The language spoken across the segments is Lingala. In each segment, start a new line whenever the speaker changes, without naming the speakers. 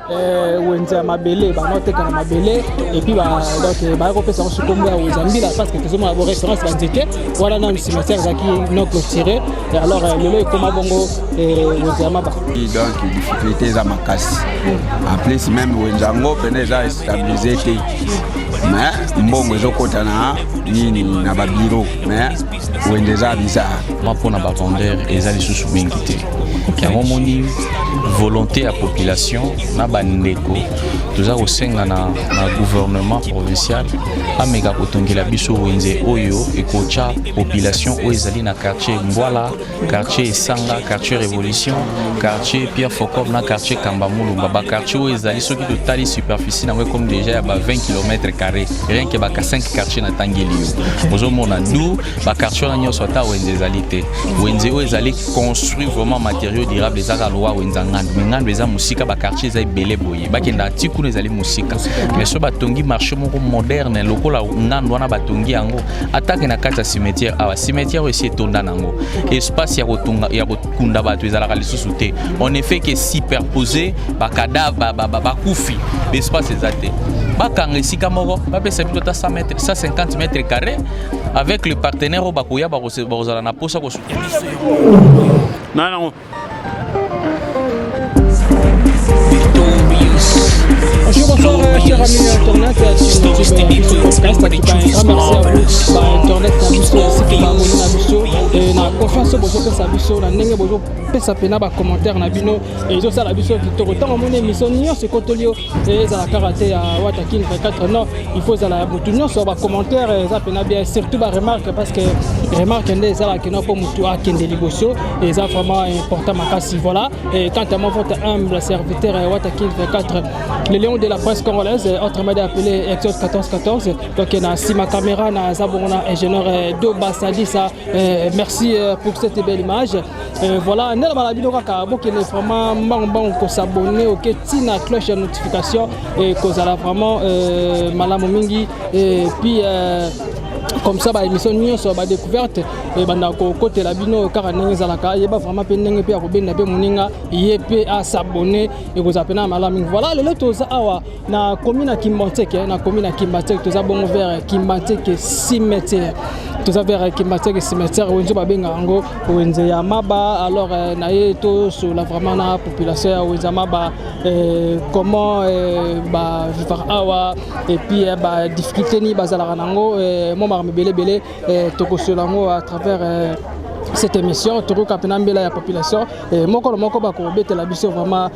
Wenze ya mabele, banoteka na mabele, et puis donc baya kopesa yango sukombo ya wenze ya mbila, parce que tozomona bo référence banzete wana nanu cimetière ezalaki non clôturé. Alors lelo ekoma bongo wenze ya maba.
Donc difficulté eza makasi. En plus même wenze yango pene eza stabilisé te, mais mbongo ezokɔta na nini, na babiro, mais wenze eza bizarre.
Ma mpona bavendeur eza lisusu mingi te. Yango omoni volonté ya population na bandeko, toza kosenga na gouvernement provincial ameka kotongela biso wenze oyo ekotya population oyo ezali na quartier Mbwala, quartier Esanga, quartier Révolution, quartier Pierre Focob na quartier Kamba Mulumba. Baquartier oyo ezali, soki totali superficie nango, ekomi déjà ya ba 20 km carré, rien que baka 5 quartier natangeli yo. Ozomona du baquartier wana nyonso, ata wenze ezali te. Wenze oyo ezali construit vraiment matériau durable ezaka lowa wenze ya Ngandu, mais Ngandu eza mosika, baquartier eza ebele boye, bakendaka ti kuna, ezali mosika. Mais so batongi marché moko moderne lokola Ngandu wana, batongi yango atake na kati ya cimetière awa. Cimetière oyo esi etonda nango, espace ya kotunga, ya kokunda bato ezalaka lisusu te. On ne fait que superposer bacadavre, bakufi, espace eza te. Bakanga esika moko, bapesa biso ata 100 mètres, 150 mètres carré avec le partenaire oyo bakoya, bakozala na posa.
Na nango.
Bonjour, bonsoir, chers amis internautes sur YouTube, biso podcast. En tout cas, un grand merci à vous, ba internet na biso, ainsi que ba abonnés na biso, et na confiance oyo bozopesa biso, na ndenge bozopesa pena ba commentaire na bino, ezosala biso kitoko. Ntango omoni émission nyonso ekotoli yo, ezala kaka te ya Watakin 24, non, il faut ezala ya motu nyonso. Bacommentaire eza pena bien, surtout baremarque, parce que remarque nde ezalaka no mpo motu akende liboso, eza vraiment important makasi. Voilà, et quant à moi, votre humble serviteur Watakin 24, le lion de la presse congolaise, autrement dit appelé Exode 1414. Donc na nsima caméra na aza bongo na ingénieur Doba Sadisa. Merci pour cette belle image. Voilà, nde na bala bino kaka bokende vraiment mbangu mbangu kos'abonner, oke ntina cloche ya notification, kozala vraiment malamu mingi. Et puis comme ça, baémission nyonso, badécouverte ebandaka kokotela bino kaka ndenge ezalaka. Yeba vraiment mpe ndenge mpe ya kobenda mpe moninga ye mpe as'abonner, ekozala mpena malamu mingi. Voilà, lelo toza awa na commune ya Kimbanseke, na commune ya Kimbanseke, toza bongo vers Kimbanseke cimetière, toza vers Kimbanseke cimetière, wenze babengaka yango wenze ya maba. Alors na ye tosola vraiment na population ya wenze ya maba, comment bavivaka awa, et puis badifficulté nini bazalaka nango, mwa makambo ebele ebele tokosola yango à travers cette émission. Tokoka mpena mbela ya population moko na moko, bakobetela biso vraiment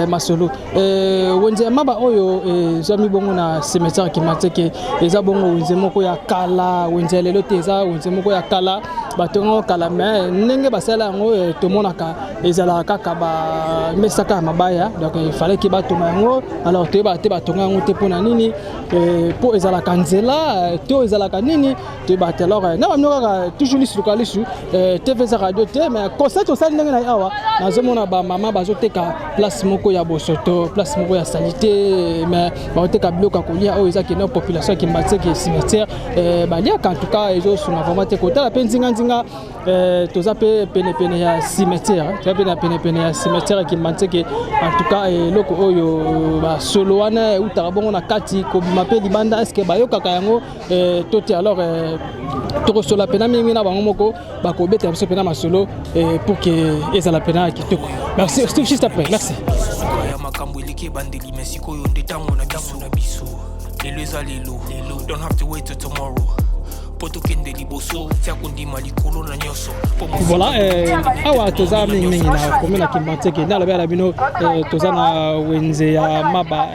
masolo. Wenze ya maba oyo ezwami bongo na cimetière Kimbanseke, eza bongo wenze moko ya kala, wenze ya lelo te, eza wenze moko ya kala, batongango kala. Mais ndenge basala yango, tomonaka ezalaka kaka bamesaka ya mabaya. Donc il fallait que batonga yango. Alors toyebaka te batonga yango te mpona nini, mpo ezalaka nzela to ezalaka nini, toyebaka te. Alors na bamino kaka toujours lisu lokola lisu TV, eza radio te, mais constat tosali ndenge na ye awa, nazomona bamama bazoteka place moko ya bosoto, place moko ya saleté, mais bazoteka biloko ya kolia oyo eza kende population ya Kimbanseke cimetière baliaka. En tout cas ezosunga vraiment te. Kotala mpe nzinganzinga, toza mpe penepene ya cimetière, toza mpe na penepene ya cimetière ya Kimbanseke. En tout cas eloko oyo basolo wana eutaka bongo na kati kobima mpe libanda, est-ce bayokaka yango to te? Alors tokosola mpena mingi na bango moko, bakobetela biso mpena masolo pour que ezala mpena kitoko. Merci, juste après, merci.
Ya makambo eleki ebandeli, me sikoyo nde ntango na biso, na biso lelo eza lelo. Don't have to wait till tomorrow mpo tokende liboso, tia kondima likolo na nyonso.
Voilà, awa toza mingimingi na commune ya Kimbanseke. Nde alobi ala bino, toza na wenze ya maba,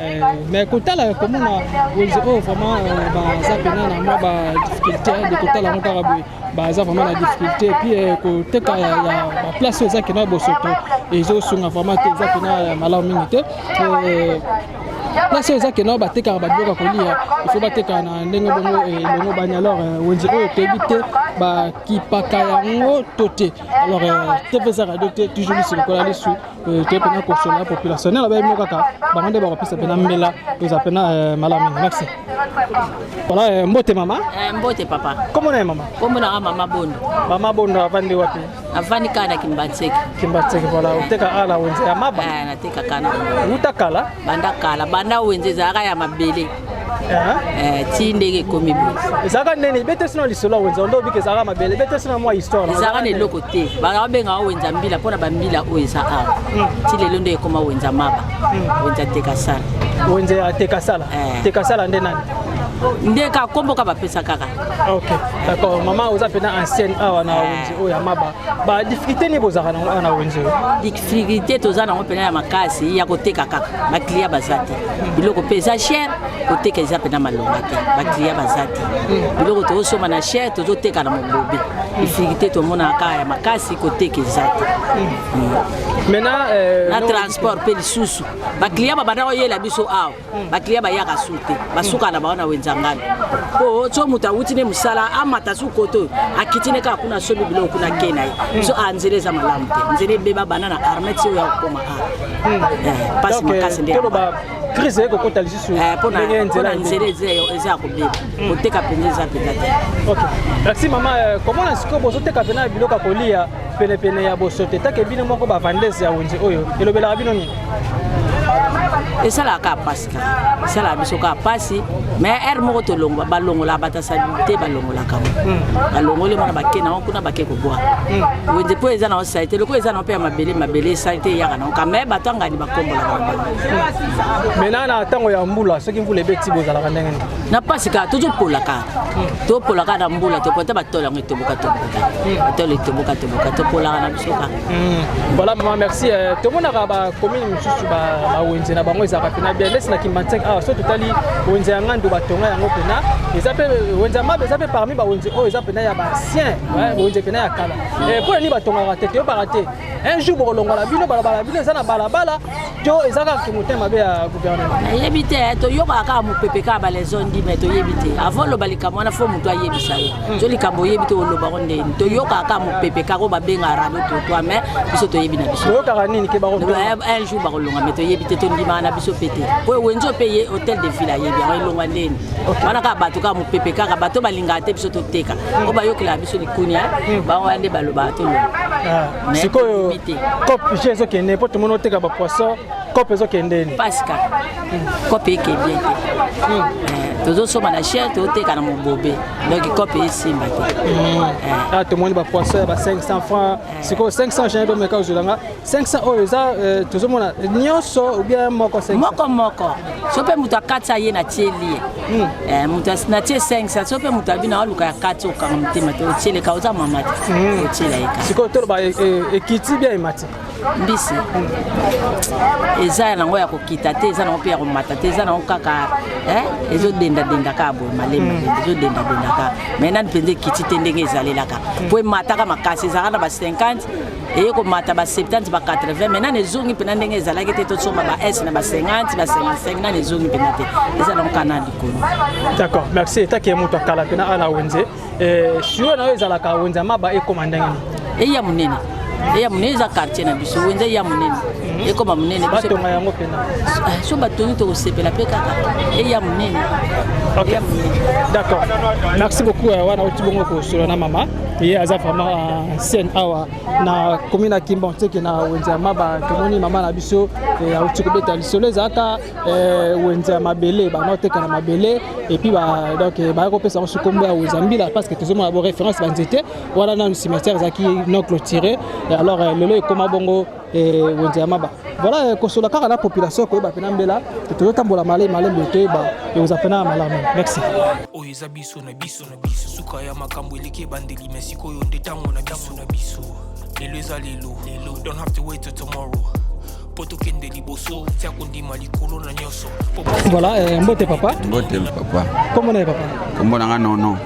mais kotala, komona wenze oyo vraiment baza pena na mwa badifficulté de kotala yango kaka boye, baza vraiment na difficulté. Puis koteka ya baplace oyo eza kena bosoto, ezosunga vraiment te, eza pena malamu mingi te. Place oyo eza kena batekaka babiloko ya kolia, il faut batekaka na ndenge bongo elongo bani. Alors wenze oyo toyebi te bakipaka yango to te. Alors TV eza radio te, toujours lisu lokola lisu, toye mpena kosola population. Nde nabayebi kaka bango nde bakopesa mpena mbela, eza mpena malamu mingi. Merci. Voilà, mbote mama.
Mbote papa.
Kombo na ye mama?
Kombo nanga mama Bondo.
Mama Bondo avandi wapi?
Avandi kaka na Kimbanseke.
Kimbanseke, voilà. Oteka awa na wenze ya Maba?
Eh, natekaka na
Wuta kala?
Banda kala, banda wenze ezalaka ya mabele. Eh, ti ndenge ekomi boye.
Ezalaka ndeni? Bete sino lisolo ya wenze nde obika ezalaka mabele, bete sino mwa histoire.
Ezalaka na eloko te, babengaka wenza mbila mpona bambila oyo eza awa. Ti lelo nde ekoma wenza Maba, wenza Tekasala.
Wenze ya Tekasala. Tekasala nde nani?
Nde ka kombo ka bapesa kaka.
Ok, d'accord. Mama, oza mpena ancienne awa na wenze oyo ya Maba. Badifficulté nini bozalaka nango awa na wenze oyo?
Difficulté toza nango mpena ya makasi ya koteka kaka, baclient baza te, biloko mpe eza cher, koteka eza mpena malonga te, baclient baza te, biloko tozosomba na cher, tozoteka na mobobe. Difficulté tomonaka kaka ya makasi, koteka eza te.
Maintenant
Na transport mpe lisusu, baclient babanda koyela biso awa, baclient bayaka su te, basuka na bango na wenza ngano, po so moto awuti ne mosala, amata su kote oyo, akiti ne kaka kuna, asomi biloko kuna, ke na ye. Biso a nzela eza malamu te, nzela ebeba banda na armée ti oyo ya kokoma awa, pasi makasi nde.
Toloba crise ekokota lisusu?
Mpona
ndenge nzela
nzela eza ya kobeba, koteka mpenza eza mpenza te.
Ok, merci mama. Komona sikoyo bozoteka mpena biloko ya kolia penepene ya bosote, take bino moko bavendeuse ya wenze oyo, elobelaka bino nini?
Esalaka kaka mpasi, kaka esalaka biso kaka mpasi. Mais heure moko tolongwa, balongolaka bato asali te, balongolaka ngo, balongoli mwana, bake nango kuna, bake kobwaka wenze mpo eza nango sali te. Lokola eza nango mpe ya mabele, mabele esali te, eyaka nango kame, bato angani bakombolaka na bango.
Maintenant, na ntango ya mbula, soki mbula ebeti, bozalaka ndenge nini?
Na mpasi kaka, tozopola kaka, topola kaka na mbula, topola ta batole yango etoboka toboka, batole etoboka toboka, topolaka na biso kaka.
Voilà mama, merci. Tomonaka bacommune mosusu, bawenze na bango ezalaka mpena bien. Neti na Kimbanseke awa, so totali wenze ya Ngandu, batonga yango mpena, eza mpe wenze ya Maba eza mpe parmi bawenze oyo eza mpena ya baancien wenze, mpena ya kala. Mpo nini batongaka te? Toyebaka te, un jour bokolongola bino balabala, bino eza na balabala to eza kaka kimotema mabe ya gouvernement?
Nayebi te, toyokaka kaka mopepe kaka balezo ndime, toyebi te. Avant oloba likambo wana, faut moto ayebisa yo. So likambo oyebi te, olobango ndeni? Toyokaka kaka mopepe kaka oyo babengaka radio trottoir, mais biso toyebi na biso.
Toyokaka nini ke bakotonga?
Un jour bakolonga, mais toyebi te, tondimaka na biso mpe te, po wenze mpe ye hôtel de ville ayebi yango elongwa ndeni wana. Kaka bato, kaka mopepe, kaka bato balingaka te biso toteka, oyo bayokelaka biso likunia, bango wana nde balobaka tolonga.
Ah, sikoyo cope g ezokende mpo tomoni oteka bapoisson, cope ezokende ni?
Pasi kaka, cope eke bien te. Tozosomba na cher, tozoteka na mobobe, donc cope esimba te.
Ah, tomoni bapoisson ya ba 500 francs. Sikoyo 500 jamais bomeka ozwelanga 500 oyo eza tozomona nyonso ou bien moko 500?
Moko moko. So mpe moto akati aye na tieli ye, moto na tie 500. So mpe moto abi na aluka ya kati, okanga motema te, otieleka, oza mama te, otiela ye kaka.
Sikoyo toloba ekiti bien, emati?
Mbisi eza nango ya kokita te, eza nango mpe ya komata te, eza nango kaka ezodendadenda kaka boye, malembe ezodendadenda kaka. Mais nani mpenza ekiti te ndenge ezalelaka, po emataka makasi, ezalaka na ba 50, eye komata ba 70, ba 80, mais nani ezongi mpena ndenge ezalaki te. Tosomba ba s na ba 50, ba 55, nani ezongi mpena te, eza nango kaka na likolo.
D'accord, merci. Etaki ye moto akala mpena ala wenze, suyo na yo ezalaka wenze ya Maba ekóma ndenge nini?
Eya monene, eya monene, eza quartier na biso, wenze eya monene, ekóma monene.
Batonga yango mpena?
So batongi, tokosepela mpe kaka, eya monene.
Ok, d'accord, merci beaucoup. Wana oti bongo kosolola na mama, ye aza vraiment ancienne awa na commune ya Kimbanseke na wenze ya Maba. Tomoni mama na biso auti kobeta lisolo, ezalaka wenze ya mabele, banaoteka na mabele, et puis donc baya kopesa yango kombo ya wenze ya mbila, parce que tozomona bo référence banzete wana, nanu cimetière ezalaki non clôturé. Alors lelo ekóma bongo wenze ya Maba. Voilà, kosola kaka na population, koyeba mpena mbela tozotambola malembe malembe, toyeba ekozala mpena malamu. Merci.
Oyo eza biso na biso na biso, suka ya makambo eleki ebandeli, mais sikoyo nde ntango na biso na biso. Lelo eza lelo, lelo, don't have to wait till tomorrow mpo tokende liboso, tia kondima likolo na nyonso.
Voilà, mbote papa.
Mbote papa.
Kombo na ye papa?
Kombo na nga Nono.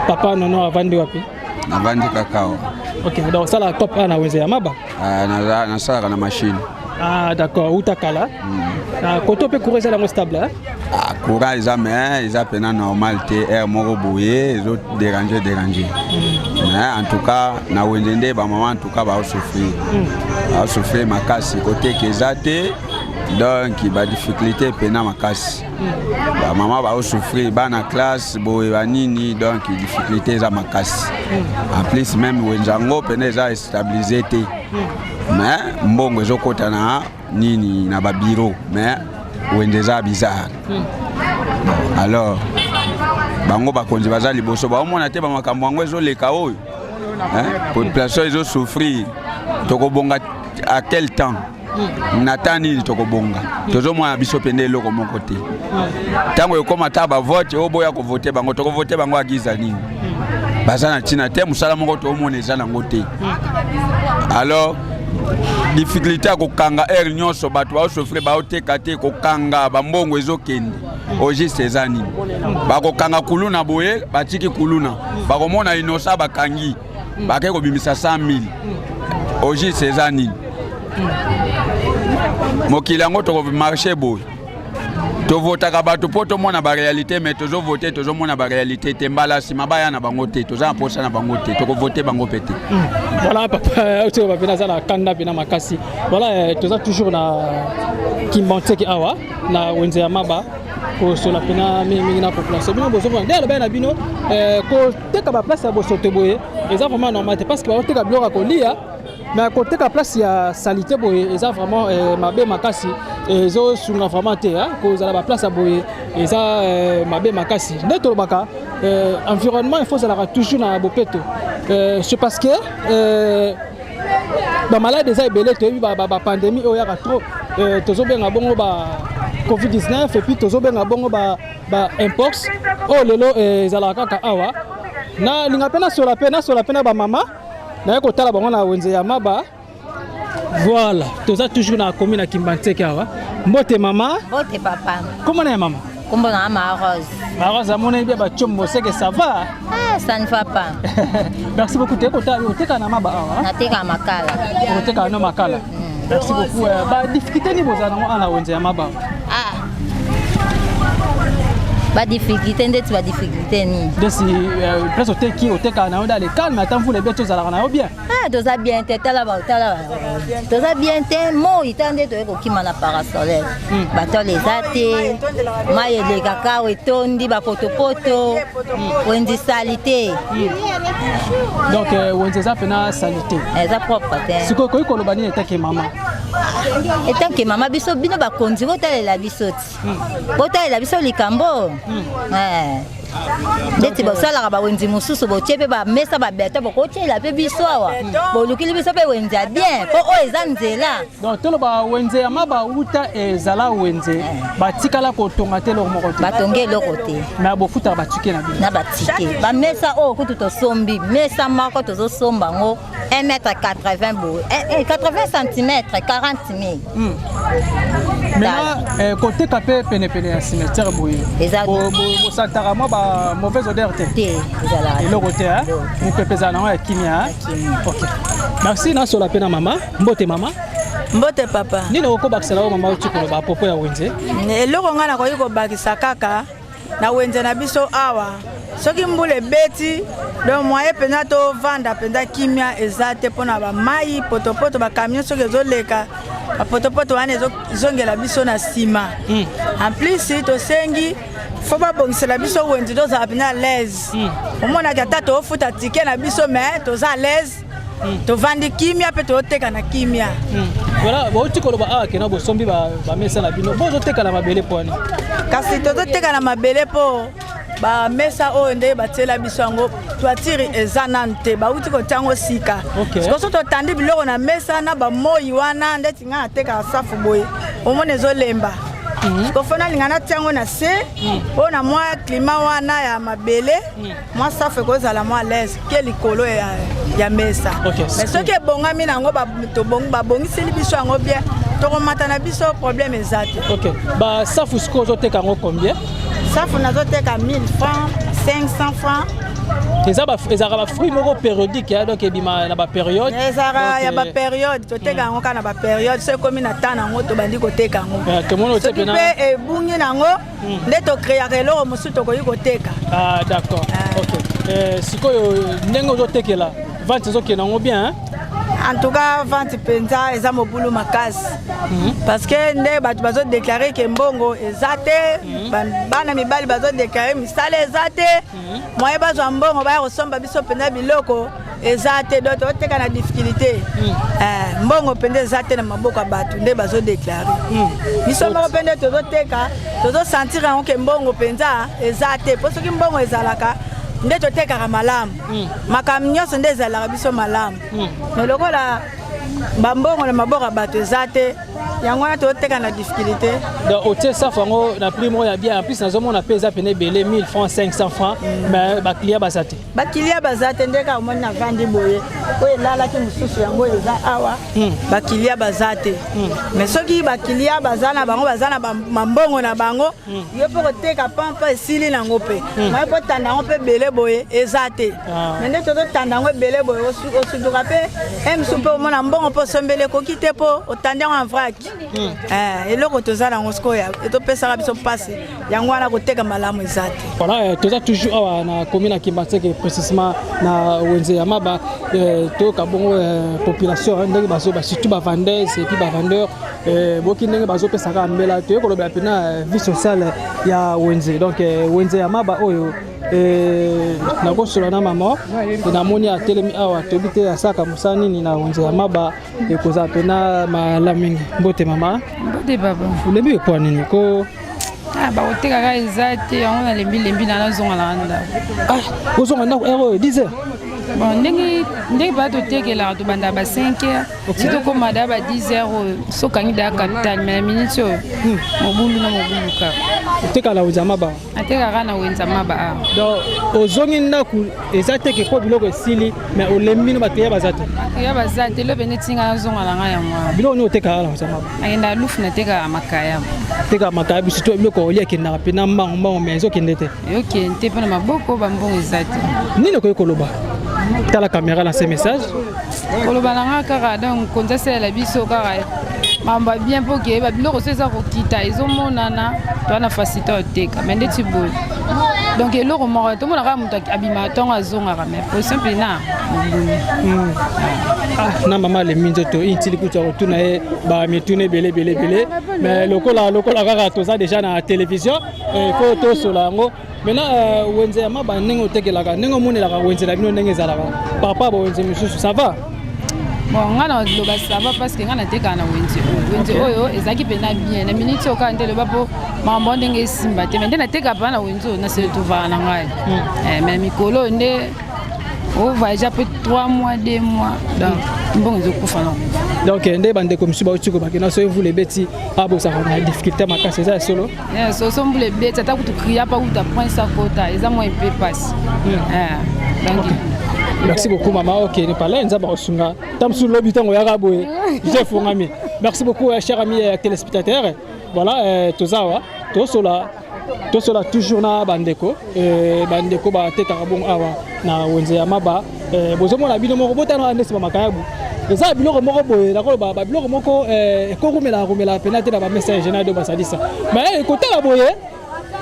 Papa Nono, avandi wapi?
Navandi kaka awa.
Ok, donc osala top a na wenze ya Maba?
Nasalaka na machine.
Ah d'accord, uta kala na koto mpe courant eza yango stable, hein?
Ah, courant eza, mais eza mpena normal te, heure moko boye ezodérange dérange. Mais en tout cas na wenze nde bamama en tout cas baosouffrir, baosouffrir makasi, koteka eza te. Donc badifficulté mpena makasi, bamama baosouffrir, bana classe boye banini, donc difficulté eza makasi. En plus même wenze yango mpena eza stabilisé te, mais mbongo ezokɔta na nini, na babiro, mais wenze eza bizarre. Bon, alors bango bakonzi baza liboso, baomona te bamakambo yango ezoleka oyo, hein? Population ezosouffrir. Tokobonga à quel temps, na temps nini tokobonga? Tozomona biso mpenza eloko moko te. Ntango ekóma ata bavote oyo boya kovote bango, tokovote bango agiza nini? Baza na ntina te, mosala moko toomona eza nango te. Alors difficulté ya kokanga aire nyonso, bato baosouffrir, baoteka te, kokanga bambongo ezokende au juste eza nini? Bakokanga kuluna boye, batiki kuluna, bakomona inosa, bakangi, bake kobimisa 100 000. Au juste eza nini? Mokili yango tokomarche boye, tovotaka bato mpo tomona baréalité, mais tozovote, tozomona baréalité te. Mbala nsima baya na bango te, toza na posa na bango te, tokovote bango mpe te.
Voilà, papa oyo bapena aza na kanda mpena makasi. Voilà, toza toujours na Kimbanseke awa na wenze ya Maba, kosola mpena mingimingi na population. Bino bozomona nde alobaki na bino, koteka baplace ya bosoto boye eza vraiment normal te, parce que baoteka biloko ya kolia, mais koteka place ya salité boye eza vraiment mabe makasi, ezosunga vraiment te. Kozala baplace ya boye eza mabe makasi. Nde tolobaka, environnement il faut ozalaka toujours na bopeto. C'est parce que bamalade eza ebele, toyebi bapandémie oyo yaka trop, tozobenga bongo ba Covid-19 et puis tozobenga bongo ba mpox oyo lelo ezalaka kaka awa. Nalinga mpe nasola mpe na bamama, naye kotala bango na wenze ya Maba. Voilà, toza toujours na komi na Kimbanseke awa. Mbote mama.
Mbote papa.
Kombo na ya mama?
Kombo na ma Rose.
Ma Rose, amoni bien batiombo seke, ça va?
Ah, ça ne va pas.
Merci beaucoup. Te kotala, oteka na Maba awa?
Nateka makala.
Oteka no makala. Merci beaucoup. Badifficulté nini bozala nango ana wenze ya Maba?
Ah, badifficulté ndeti badifficulté nini?
Ndesi place oteki, otekaka na yo dans le calme, ata mvula ebeti ozalaka na yo bien?
Ah, toza bien te. Tala, tala, toza bien te. Moi tala nde toye kokima na parasol, batole eza te, mai elekaka awa etondi bapotopoto, wenze sali te.
Donc wenze eza mpena sali te?
Eza propre te.
Sikoyo koyi koloba nini etake mama?
Etanke mama, biso bino bakonzi botalela biso ti, botalela biso likambo ndeti bosalaka bawenzi mosusu, botie mpe bamesa babeto, bokotiela mpe biso awa, bolukili biso mpe wenze ya bien, mpo oyo eza nzela.
Donc toloba wenze ya Maba uta ezala wenze, batikala kotonga te eloko moko te?
Batongi eloko te.
Mais bofutaka batike na bino?
Na batike, bamesa oyo kutu tosombi, mesa moko tozosomba yango 1 mètre 80 boye, 80 cm, 40 000.
Maintenant koteka mpe penepene ya cimetière boye, bosantaka mwa ba mauvaise odeur te?
Te, ezalaka.
Eloko te, mopepe ezala nango ya kimia. Ok, merci. Nasola mpe na mama. Mbote mama.
Mbote papa.
Nini okobakisela oyo mama oti koloba à propos ya wenze?
Eloko ngai nakoki kobakisa kaka na wenze na biso awa, soki mbula ebeti, donc moyen mpenza tovanda mpenza kimia eza te, mpona bamai potopoto, bacamion soki ezoleka, bapotopoto wana ezongela biso na nsima. En plus tosengi faut babongisela biso wenze, tozala mpenza à l'aise. Omonaki ata toofuta ticket na biso, mais toza à l'aise, tovandi kimia mpe tozoteka na kimia.
Voilà, bauti koloba awa kena bosombi bamesa na bino, bozoteka na mabele pwani?
Kasi tozoteka na mabele mpo bamesa oyo nde batiela biso yango, toitire eza nanu te, bauti kotia yango sika. Sikoso totandi biloko na mesa na bamoi wana, ndeti ngai natekaka safu boye, omona ezolemba. Siko faut nalinga natia yango na se mpo na mwa climat wana ya mabele, mwa safu ekozala mwa l'aise ke likolo ya mesa. Mais soki ebongami nango, babongiseli biso yango bien, tokomata na biso, problème eza te.
Ok, basafu sikoyo ozoteka yango combien?
Safu nazoteka 1000 francs, 500 francs.
Ezalaka bafruit moko périodique, donc ebima na bapériode?
Ezalaka ya bapériode, toteka yango kaka na bapériode. So ekomi na temps nango, tobandi koteka yango. Soki mpe ebungi nango, nde tocréaka eloko mosusu tokoki koteka.
Ah, d'accord, ok. Sikoyo ndenge ozotekela, vente ezokende yango bien?
En tout cas, vente mpenza eza mobulu makasi parce que nde bato bazodéclarer ke mbongo eza te. Bana mibali bazodéclarer misala eza te, moyen bazwa mbongo baya kosomba biso mpenza biloko eza te. Donc toteka na difficulté. Mbongo mpenza eza te na maboko ya bato nde bazodéclarer. Biso moko mpe nde tozoteka, tozosentir yango ke mbongo mpenza eza te, mpo soki mbongo ezalaka nde totekaka malamu, makambo nyonso nde ezalaka biso malamu. Mais lokola bambongo na maboko ya bato eza te, yango wana tozoteka na difficulté.
Donc otie safu yango na prix moko ya bien. En plus, nazomona mpe eza pene ebele, 1000 francs, 500 francs, mais baclient baza te.
Baclient baza te. Nde kaka omoni navandi boye, oyo elalaki mosusu yango eza awa. Baclient baza te, mais soki baclient baza na bango, baza na mambongo na bango, yo mpe koteka pampa esili nango mpe moye mpo tanda yango mpe ebele boye eza te. Mais nde tozotanda yango ebele boye, osutuka mpe mosusu mpe omona mbongo mpo osombeli ekoki te, mpo otandi yango en vrac. Eloko toza nango sikoyo etopesaka biso mpasi, yango wana koteka malamu eza te.
Voilà, toza toujours awa na commune ya Kimbanseke, précisément na wenze ya Maba. Toyoka bongo population ndenge bazoba, surtout bavendeuse et puis bavendeur. Boki ndenge bazopesaka mbela. Toye kolobela mpena vie sociale ya wenze, donc wenze ya Maba oyo. Nakosola na mama, namoni atelemi awa, toyebi te asalaka mosala nini na wenze ya Maba. Ekozala mpena malamu mingi. Mbote mama.
Mbote papa.
Olembi ekwa nini ko?
Ah, bakotekaka eza te, yango nalembi-lembi na nazonga na ndako.
Ah, ozonga ndako heure oyo, 10 heures?
Bon, ndenge ndenge baya totekelaka, tobanda ba 5 heures si tokóma da ba 10 heures oyo sokangi da capital. Mais na minute oyo, mobulu na mobulu kaka.
Otekala na wenze ya Maba?
Atekaka na wenze Maba awa.
Donc ozongi ndako, eza teke mpo biloko esili, mais olembi no, bato ya baza te.
Ya baza te, lobe neti nga nazonga na ngai yango wana.
Biloko nini otekaka na wenze ya Maba?
Nakenda lufu, natekaka makaya.
Tekaka makaya. Surtout biloko olia ekendaka mpena mbango mbango, mais ezokende te.
Eyokende te mpo na maboko bambongo eza te.
Nini okoki koloba? Tala caméra, lance message.
Koloba na nga kaka, donc konzi asalela biso kaka makambo ya bien mpo ke babiloko so eza kokita, ezomonana toa na facilité ya koteka. Mais ndeti boye, donc eloko moko tomona kaka moto abimaka ntongo, azongaka, mais position mpena mobulu.
Ah, na mama alembi nzoto, intili kutu ya kotuna ye bamituna ebele ebele ebele, mais lokola kaka toza déjà na télévision, po tosola yango. Maintenant, wenze ya Maba, ndenge otekelaka, ndenge omonelaka wenze na bino, ndenge ezalaka par rapport bawenze mosusu, ça va?
Bon, nga na loba ça va, parce que nga natekaka na wenze oyo. Wenze oyo ezalaki mpena bien. Na minute oyo kaka nde loba mpo makambo ndenge esimba te, mais nde natekaka mpena na wenze oyo, na se retrouvaka na ngai. Mais mikolo oyo nde ovoyage mpe 3 mois, 2 mois, donc mbongo ezokufa na kufa.
Donc nde bandeko mosusu bauti kobakenda, soki mvula ebeti abosaka na difficulté makasi, eza ya solo?
Soso mbula ebeti, ata kutu kria mpa kuta prince akota, eza mwa mpe pasi, donc.
Merci beaucoup mama. Ok, ne pala nzambe akosunga. Ta mosusu lobi ntango oyaka boye je fongami. Merci beaucoup, cher ami téléspectateur. Voilà, toza awa, tosola tosola toujours na bandeko batekaka bongo awa na wenze ya Maba. Bozomona bino moko, botana ndesi bamakayabu eza biloko moko boye. Nakoloba babiloko moko ekorumelaka rumelaka mpena te na bamesa ya général de basalisa. Mais ekotala boye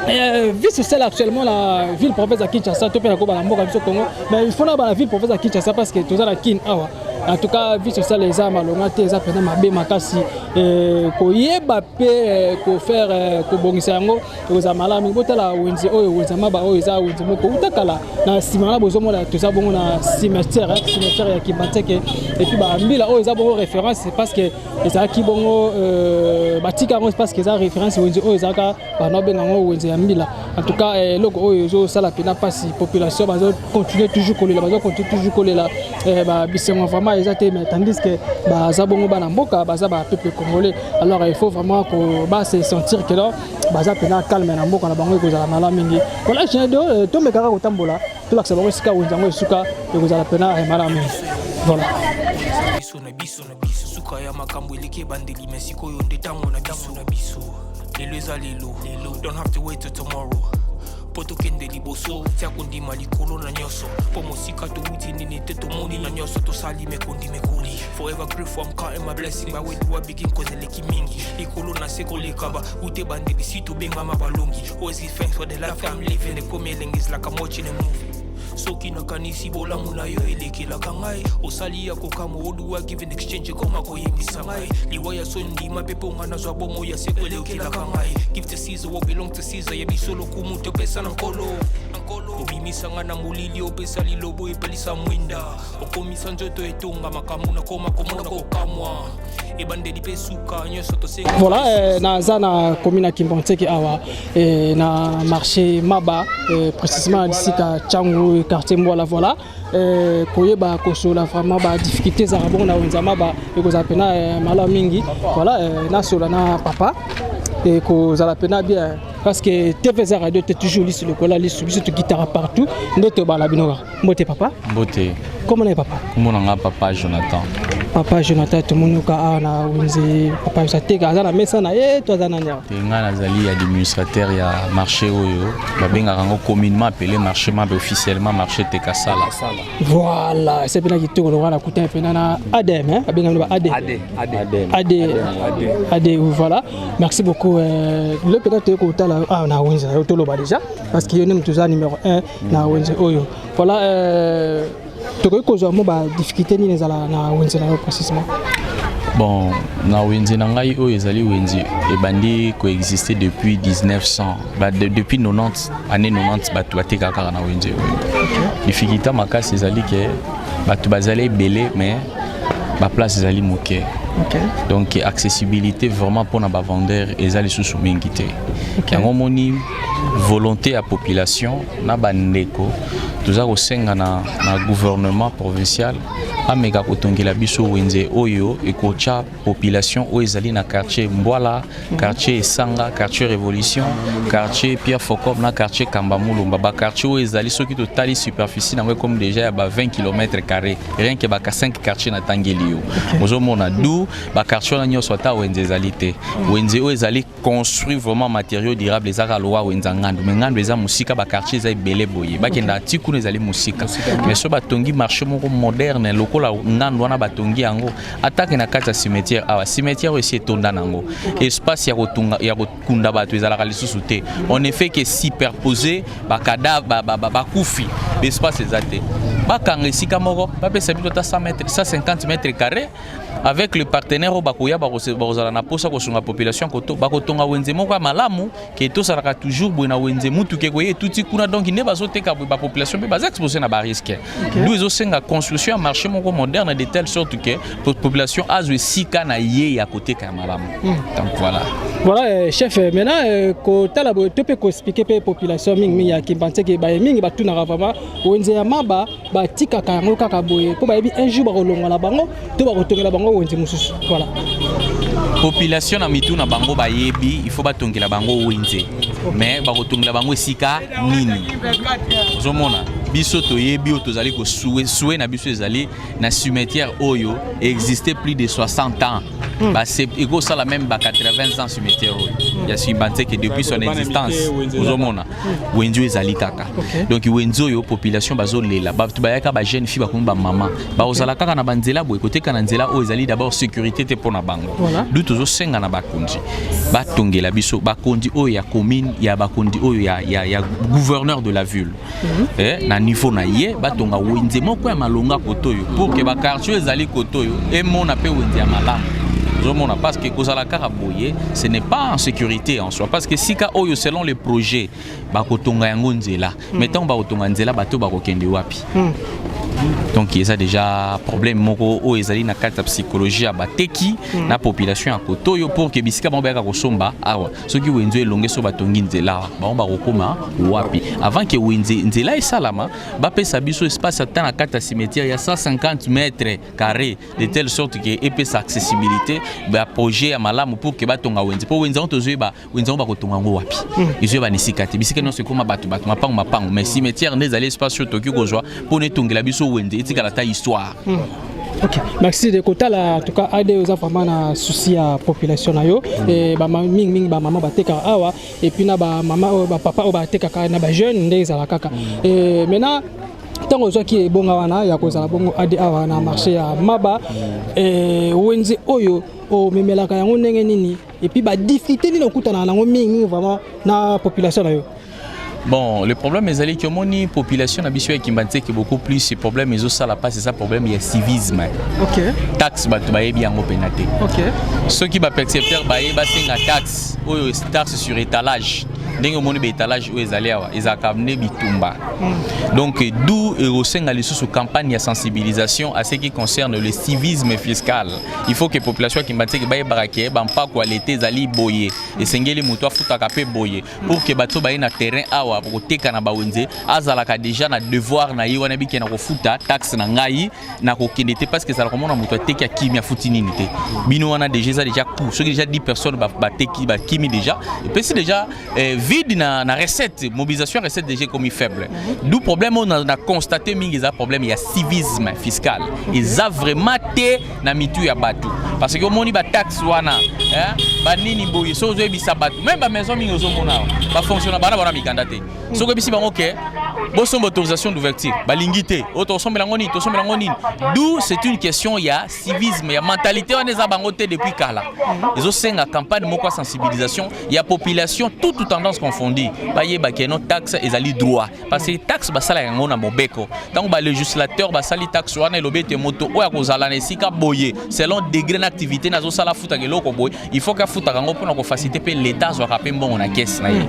vie sociale actuellement la ville province ya Kinshasa, to mpe nakoba na mboka biso Congo, mais il faut na bana ville province ya Kinshasa, parce que toza na Kin awa. En tout cas, vie sociale eza malonga te, eza mpena mabe makasi. Koyeba mpe kofaire kobongisa yango ekozala malamu. Botala wenze oyo, wenze ya Maba oyo, eza wenze moko uta kala. Na nsima wana bozomona, toza bongo na cimetière ya Kimbanseke. Et puis bambila oyo eza bongo référence, parce que ezalaki bongo batika yango parce que eza référence. Wenze oyo ezalaka, bana babenga yango wenze ya mbila. En tout cas, eloko oyo ezosala mpena mpasi, population bazocontinue toujours kolela, bazocontinue toujours kolela. Bisengo vraiment eza te, mais tandis que baza bongo bana mboka, baza bapeuple congolais. Alors il faut vraiment ko base sentir que là baza mpena calme na mboka na bango, ekozala malamu mingi. Voilà, gedo tomekaka kotambola, tolakisa bango esika wenze yango esuka, ekozala mpena malamu mingi. Voilà.
Biso na biso na biso, suka ya makambo eleki ebandeli, mais sikoyo nde ntango na biso na biso. Lelo eza lelo lelo, don't have to wait till tomorrow mpo tokende liboso. Tia kondima likolo na nyonso, mpo mosika towuti nini te, tomoni na nyonso tosali mekondi mekoli. Forever grateful, I'm counting my blessing. By where do I begin? Cause eleki mingi likolo na se koleka ba ute bandeli si tobengama balongi. Always give thanks for the life I'm living. Ekomi elengi, is like I'm watching a movie. Soki nakanisi bolamu na yo elekelaka ngai. Osali ya kokamwa, oduwa give and exchange ekoma koyebisa ngai. Liwa ya soni ndima mpe mpo nga nazwa bomoi ya seko elekelaka ngai. Give to Caesar what belong to Caesar. Ya biso lokumu topesa na Nkolo. Obimisa nga na molili, opesa lilobo epelisa mwinda, okomisa nzoto etonga makambo nakoma komona kokamwa ebandeli mpe suka nyonso tosenga.
Voilà, naza na commune ya Kimbanseke awa, na marché Maba, précisément na bisika Tshangu, quartier Mbwala. Voilà, koyeba kosola vraiment badifficulté ezalaka bongo na wenze ya Maba, ekozala mpena malamu mingi. Voilà, nasola na papa, ekozala mpena bien parce que TV eza radio te, toujours lisu lokola lisu, biso tokitaka partout nde tobala bino kaka. Mbote papa.
Mbote.
Kombo na ye papa?
Kombo na nga papa Jonathan.
Papa Jonathan, tomoni oka awa na wenze. Papa ateka, aza na mesa na ye to aza nani awa?
Te, ngai nazali administrateur ya marché oyo babengaka yango communément appelé marché Mabe, officiellement marché Tekasala.
Voilà, ese mpena kitoko lokola nakutani mpena na ADM, hein? Babengami ba AD.
AD.
AD. AD, voilà, merci beaucoup. Le peut-être toyei kotala awa na wenze na yo, toloba déjà parce que yo nde moto oza numéro 1 na wenze oyo. Voilà, tokoki kozwa mo badifficulté nini ezala na wenze na yo précisément?
Bon, na wenze na ngai oyo ezali wenze ebandi koexiste depuis 1900 depuis 90, année 90, bato batekaka kaka na wenze oyo. Difficulté makasi ezali ke bato bazali ebele mais baplace ezali moke. Donc accessibilité vraiment mpona bavendeur eza lisusu mingi te. Yango omoni volonté ya population na bandeko, toza kosenga na gouvernement provincial ameka kotongela biso wenze oyo ekotya population oyo ezali na quartier Mbwala, quartier Esanga, quartier Révolution, quartier Pierre Focom na quartier Kamba Mulumba. Baquartier oyo ezali, soki totali superficie nango, ekomi déjà ya ba 20 km carré, rien que baka 5 quartier natangeli yo. Ozomona du baquartier wana nyonso, ata wenze ezali te. Wenze oyo ezali construit vraiment matériaux durable ezaka lowa wenza Ngandu, mais Ngandu eza mosika, baquartier eza ebele boye, bakenda ti kuna ezali mosika. Mais so batongi marché moko moderne lokola Ngandu wana batongi yango, atake na kati ya cimetière awa, cimetière oyo esi etonda nango, espace ya kotunga, ya kokunda bato ezalaka lisusu te. On ne fait que superposer bacadavre, bakufi, espace eza te. Bakanga esika moko, bapesa biso ata 100 mètres, 150 mètres carré avec le partenaire oyo bakoya, bakozala na posa kosunga population koto bakotonga wenze moko ya malamu ke tosalaka toujours boye na wenze. Mutuka ekoye etuti kuna, donc nde bazoteka boye, bapopulation mpe baza exposé na barisque. Du ezosenga construction ya marché moko moderne de telle sorte que population azwa esika na ye ya koteka ya malamu. Donc voilà.
Voilà, chef, maintenant kotala boye to mpe koexpliquer mpe population mingimingi ya Kimbanseke, baye mingi batunaka vraiment wenze ya Maba, batikaka yango kaka boye mpo bayebi un jour bakolongola bango to bakotongela bango wenze mosusu. Voilà.
Population na mitu na bango bayebi il faut batongela bango wenze, mais bakotongela bango esika nini? Ozomona biso toyebi oyo tozali kosue sue na biso ezali na cimetière oyo existe plus de 60 ans. Ekosala même ba 80 ans, cimetière oyo ya Kimbanseke depuis son existence. Ozomona wenze oyo ezali kaka. Donc wenze oyo population bazolela, bato bayaka, bajeune fille bakomi bamama, bakozala kaka na banzela boye koteka na nzela oyo ezali d'abord sécurité te mpo na bango. Du tozosenga na bakonzi batongela biso, bakonzi oyo ya commune, ya bakonzi oyo ya gouverneur de la ville, na niveau na ye, batonga wenze moko ya malonga koto oyo pour que baquartier oyo ezali koto oyo emona mpe wenze ya malamu. Ozomona, parce que kozala kaka boye, ce n'est pas en sécurité en soi, parce que sika oyo selon le projet bakotonga yango nzela, mais ntango bakotonga nzela, bato bakokende wapi? Donc eza déjà problème moko oyo ezali na kati ya psychologie ya bateki na population ya koto oyo, pour que bisika bango bayaka kosomba awa, soki wenze elonge, so batongi nzela awa, bango bakokóma wapi? Avant ke wenze nzela esalama, bapesa biso espace ata na kati ya cimetière ya 150 mètres carré, de telle sorte ke epesa accessibilité, baprojet ya malamu pour ke batonga wenze, mpo wenze yango tozoyeba wenze yango bakotonga yango wapi, ezoyeba na esika te. Bisika nyonso ekóma bato, bato, mapango, mapango, mais cimetière nde ezali espace oyo tokoki kozwa mpona etongela biso wenze, etikala ata histoire.
Ok, merci de kotala. En tout cas, AD oza vraiment na souci ya population na yo, e mingi mingi bamama batekaka awa, et puis na bamama oyo, bapapa oyo batekaka, na bajeune nde ezala kaka. E maintenant, ntango ozwaki ebonga wana ya kozala bongo AD awa na marché ya Maba, wenze oyo omemelaka yango ndenge nini? Et puis badifficulté nini okutanaka nango mingi mingi vraiment na population na yo?
Bon, le problème ezali ki omoni population na biso ya Kimbanseke, beaucoup plus problème ezosala mpasi eza problème ya civisme. Taxe, bato bayebi yango mpena te. Soki bapercepteur baye, basenga taxe oyo, taxe sur étalage, ndenge omoni baétalage oyo ezali awa, ezalaka nde bitumba. Donc d'où ekosenga lisusu campagne ya sensibilisation à ce qui concerne le civisme fiscal. Il faut que population ya Kimbanseke bayebaka ke bampako ya leta ezali boye, esengeli moto afutaka mpe boye, pour que bato baye na terrain awa koteka na bawenze azalaka déjà na devoir na ye wana, bike na kofuta taxe na ngai, na kokende te, parce que ezalaka komona moto ateki, akimi, afuti nini te. Bino wana déjà eza déjà coût. Soki déjà 10 personnes bateki, bakimi, déjà epesi déjà vide na recette, mobilisation ya recette déjà ekomi faible. D'où problème oyo na constate mingi eza problème ya civisme fiscal, eza vraiment te na mitu ya bato, parce que omoni bataxe wana, hein, banini boye, soki ozoyebisa bato, même bamaison mingi ozomona awa bafonctionne bana bana mikanda te. Soki oyebisi bango ke bosomba autorisation d'ouverture, balingi te. Oyo tosombela yango nini? Tosombela yango nini? D'où c'est une question ya civisme, ya mentalité wana eza bango te depuis kala. Ezosenga campagne moko ya sensibilisation ya population, toute tendance confondue, bayeba ke no, taxe ezali droit, parce que taxe basalaka yango na mobeko. Ntango balégislateur basali taxe wana, elobi ete moto oyo akozala na esika boye, selon degré na activité nazosala, afutaka eloko boye. Il faut ke afutaka yango mpona kofaciliter mpe l'état azwaka mpe mbongo na caisse na ye.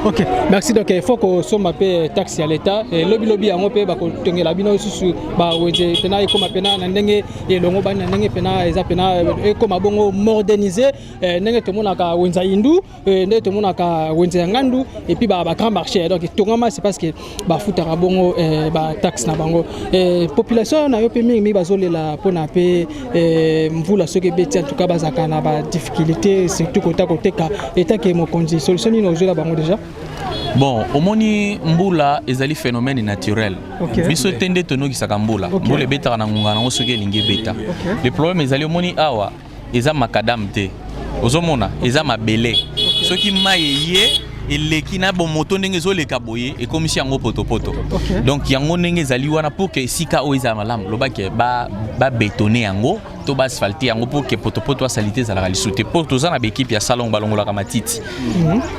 Ok, merci. Donc il faut kosomba mpe taxe ya l'état. Lobilobi yango mpe bakotongela bino lisusu bawenze mpena ekóma mpena na ndenge elongo bani, na ndenge mpena eza mpena ekóma bongo modernisé, ndenge tomonaka wenze ya Indu, ndenge tomonaka wenze ya Ngandu et puis bagrand marché. Donc etongama, c'est parce que bafutaka bongo bataxe na bango. Population na yo mpe mingimingi bazolela mpona mpe mvula soki ebeti, en tout cas bazalaka na badifficulté, surtout kota koteka. Etake mokonzi, solution nini ozwela bango déjà?
Bon, omoni, mbula ezali phénomène naturel. Biso te nde tonokisaka mbula. Mbula ebetaka na ngonga nango soki elingi ebeta. Le problème ezali, omoni awa eza macadam te, ozomona eza mabele. Soki mai eye eleki na bomoto, ndenge ezoleka boye, ekomisi yango potopoto. Donc yango ndenge ezali wana, pour ke esika oyo ezala malamu, lobaki babétonner yango to baasphalte yango pour ke potopoto asali te, ezalaka lisusu te. Mpo toza na baéquipe ya salongo, balongolaka matiti,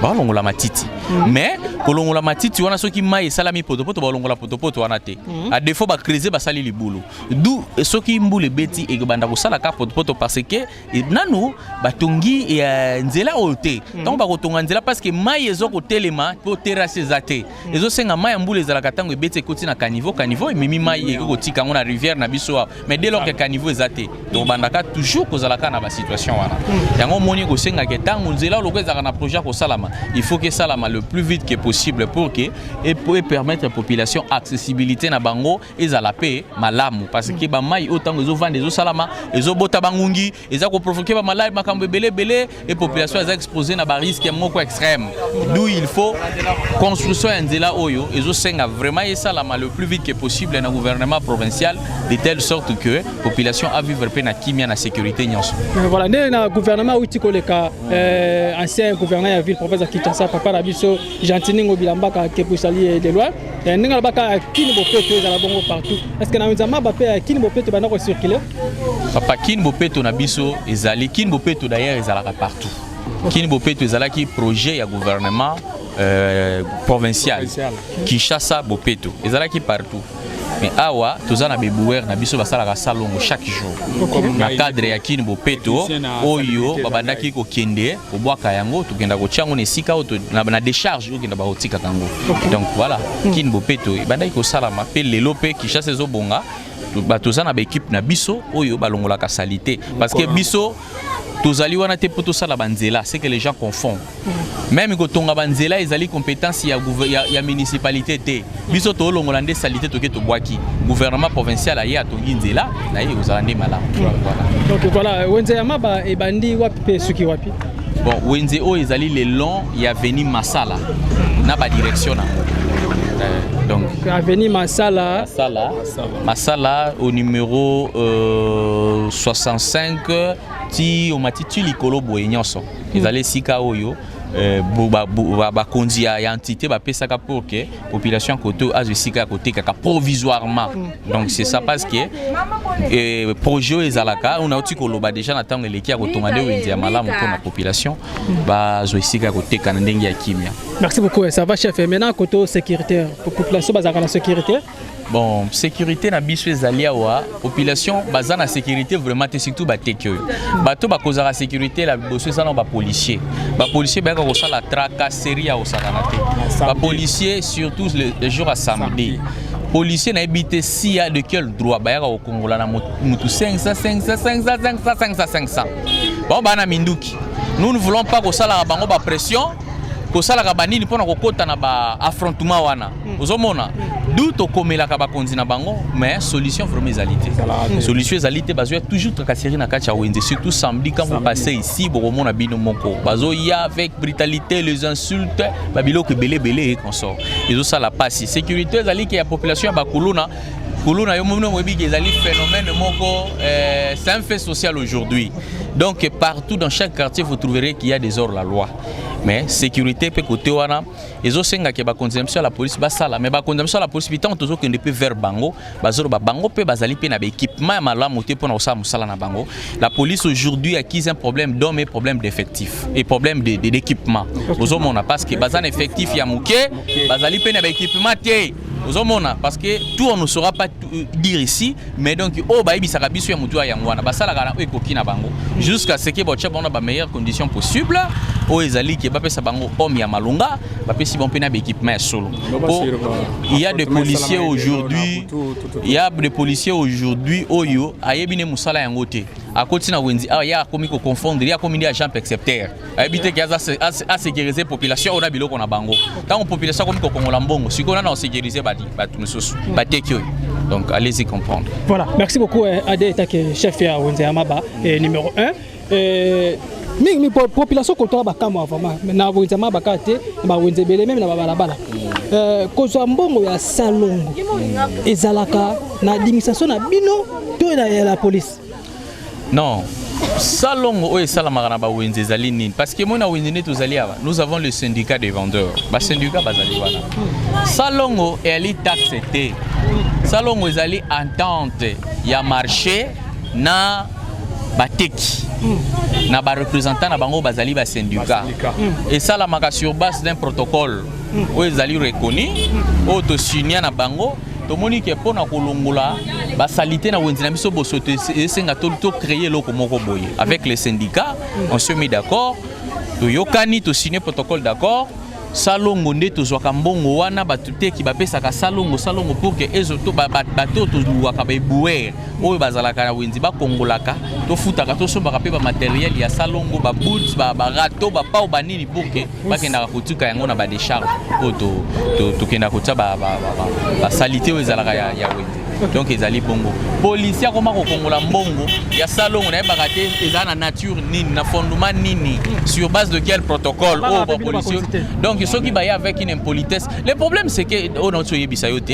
balongola matiti. Mais kolongola matiti wana, soki mai esalami potopoto, balongola potopoto wana te. À défaut, bacreuser, basali libulu. Du soki mbula ebeti, ekobanda kosala kaka potopoto, parce que nanu batongi ya nzela oyo te. Ntango bakotonga nzela, parce que mai eza kotelema mpo terrasse eza te, ezosenga mai ya mbula ezalaka, ntango ebeti, ekoti na caniveau, caniveau ememi mai, ekoki kotika yango na rivière na biso awa. Mais dès lors que caniveau eza te, tobandaka toujours kozalaka na basituation wana. Yango omoni kosengaka ntango nzela loko ezalaka na projet ya kosalama, il faut que esalama le plus vite que possible pour que epermettre population accessibilité na bango ezala mpe malamu, parce que bamai oyo ntango ezovanda, ezosalama, ezobota bangungi, eza koprovoquer bamaladi, makambo ebele ebele, e population eza exposé na barisque moko extrême. D'où il faut construction ya nzela oyo ezosenga vraiment esalama le plus vite que possible na gouvernement provincial, de telle sorte que population avivre mpe na kimia, na sécurité nyonso.
Voilà nde na gouvernement auti koleka, ancien gouverneur ya ville province ya Kinshasa, papa na biso Gentiny Ngobila Mbaka, kepusali de loin, ndenge alobaka Kin bopeto ezala bongo partout. Est ce que na wenze Maba mpe Kin bopeto banda kocirculer?
Papa, Kin bopeto na biso ezali Kin bopeto. D'ailleurs ezalaka partout. Kin bopeto ezalaki projet ya gouvernement provincial. Kinshasa bopeto ezalaki partout, mais awa toza na baéboueurs na biso basalaka salongo chaque jour na cadre ya Kin bopeto oyo babandaki kokende kobwaka yango, tokenda kotia yango na esika oyo na décharge oyo okenda bakotikaka yango. Donc voilà, Kin bopeto ebandaki kosalama mpe lelo mpe Kinshasa ezobonga. Toza na baéquipe na biso oyo balongolaka saleté, parce que biso tozali wana te mpo tosala banzela. C'est que les gens confondent. Même kotonga banzela ezali compétence ya municipalité te. Biso tolongola nde saleté, toke tobwaki. Gouvernement provincial aye, atongi nzela na ye, kozala nde malamu. Voilà.
Donc voilà, wenze ya Maba ebandi wapi mpe soki wapi?
Bon, wenze oyo ezali le long ya avenue Masala na badirection nango. Donc
avenue Masala.
Masala, Masala au numéro 65 ti omati ti likolo boye nyonso ezali esika oyo. Bakonzi ya entité bapesaka pour que population kote azwa esika ya kotekaka provisoirement. Donc c'est ça, parce que projet oyo ezalaka oyo nauti koloba déjà na ntango eleki ya kotonga nde wenze ya malamu mpona population bazwa esika ya koteka na ndenge ya kimia.
Merci beaucoup, ça va, chef. Maintenant, côté sécurité, population bazalaka na sécurité?
Bon, sécurité na biso ezali awa, population baza na sécurité vraiment te, surtout bateki oyo. Bato bakozaka sécurité na liboso eza na bapolicier. Bapolicier bayaka kosala tracasserie ya kosakana te. Bapolicier, surtout le jour ya samedi, policier nayebi te si ya de quel droit bayaka kokongola na mutu 500 500 500 500 500 500. Bango baa na minduki. Nous ne voulons pas kosalaka bango bapression, kosalaka banini mpona kokɔta na baaffrontement wana. Ozomona du tokomelaka bakonzi na bango, mais solution vraiment ezali te, solution ezali te. Bazoya toujours tracasserie na kati ya wenze, surtout samedi. Quand vous passez ici, bokomona bino moko, bazoya avec brutalité, les insultes, babiloko ebele ebele et consort. Ezosala pasi. Sécurité ezali ke ya population ya bakuluna. Kuluna, yo moko oyebi ke ezali phénomène moko, c'est un fait social aujourd'hui. Donc partout, dans chaque quartier, vous trouverez qu'il y a des hors la loi. Mais sécurité mpe côté wana ezosengaka bakonzi na biso ya la police basala. Mais bakonzi na biso ya la police, ntango tozokende mpe vers bango, bazoloba bango mpe bazali mpe na baéquipement ya malamu te mpona kosala mosala na bango. La police aujourd'hui acquise un problème d'homme et problème d'effectif et problème d'équipement. Ozomona, parce que baza na effectif ya moke, bazali mpe na baéquipement te. Ozomona, parce que tout, on ne saura pas tout dire ici, mais donc oyo bayebisaka biso ya motu ya yango wana, basalaka na oyo ekoki na bango jusqu'à ce que batia bango na bameilleures conditions possible. Oyo ezali ke bapesa bango homme ya malonga, bapesi bango mpe na baéquipement ya solo. Po il y a des policiers aujourd'hui, il y a des policiers aujourd'hui oyo ayebi ne mosala yango te. Akoti na wenzi awa, ye akomi koconfondre, ye akomi nde agent percepteur, ayebi te ke aza asécuriser population oyo na biloko na bango. Ntango population akomi kokongola mbongo, sikoyo nana osécuriser bato mosusu bateki oyo. Donc allez-y comprendre.
Voilà, merci beaucoup. Ade etake chef ya wenze ya Maba numéro 1. Mingi mingi population kotoka bakamwa vraiment na wenze ya Maba kaka te, na bawenze ebele, même na babalabala. Kozwa mbongo ya salongo ezalaka na administration na bino to ya la police?
Non, salongo oyo esalamaka na bawenze ezali nini? Parce que moi, na wenze nde tozali awa, nous avons le syndicat des vendeurs. Basyndicat bazali wana. Salongo eyali taxe te. Salongo ezali entente ya marché na bateki na bareprésentant na bango bazali basyndicat. Esalamaka sur base d'un protocole oyo ezali reconnu, oyo tosinia na bango. Tomoni ke mpo na kolongola basaleté na wenze na biso bosoto, esenga tocréer eloko moko boye. Avec les syndicats, on se met d'accord, toyokani, tosigne protocole d'accord. Salongo nde tozwaka mbongo wana. Bato teki bapesaka salongo, salongo pour ke bato oyo toluwaka, baéboueurs oyo bazalaka na wenzi, bakongolaka, tofutaka, tosombaka mpe bamatériel ya salongo, baboots, barâteaux, bapao, banini, pour ke bakendaka kotuka yango na badécharge oyo tokendaka kotia basaleté oyo ezalaka ya wenze. Donc ezali bongo. Policier akoma kokongola mbongo ya salongo, nayebaka te ezala na nature nini, na fondement nini, sur base de quel protocole oyo bapolicier. Donc soki baya avec une impolitesse, le problème c'est que oyo nauti oyebisa yo te,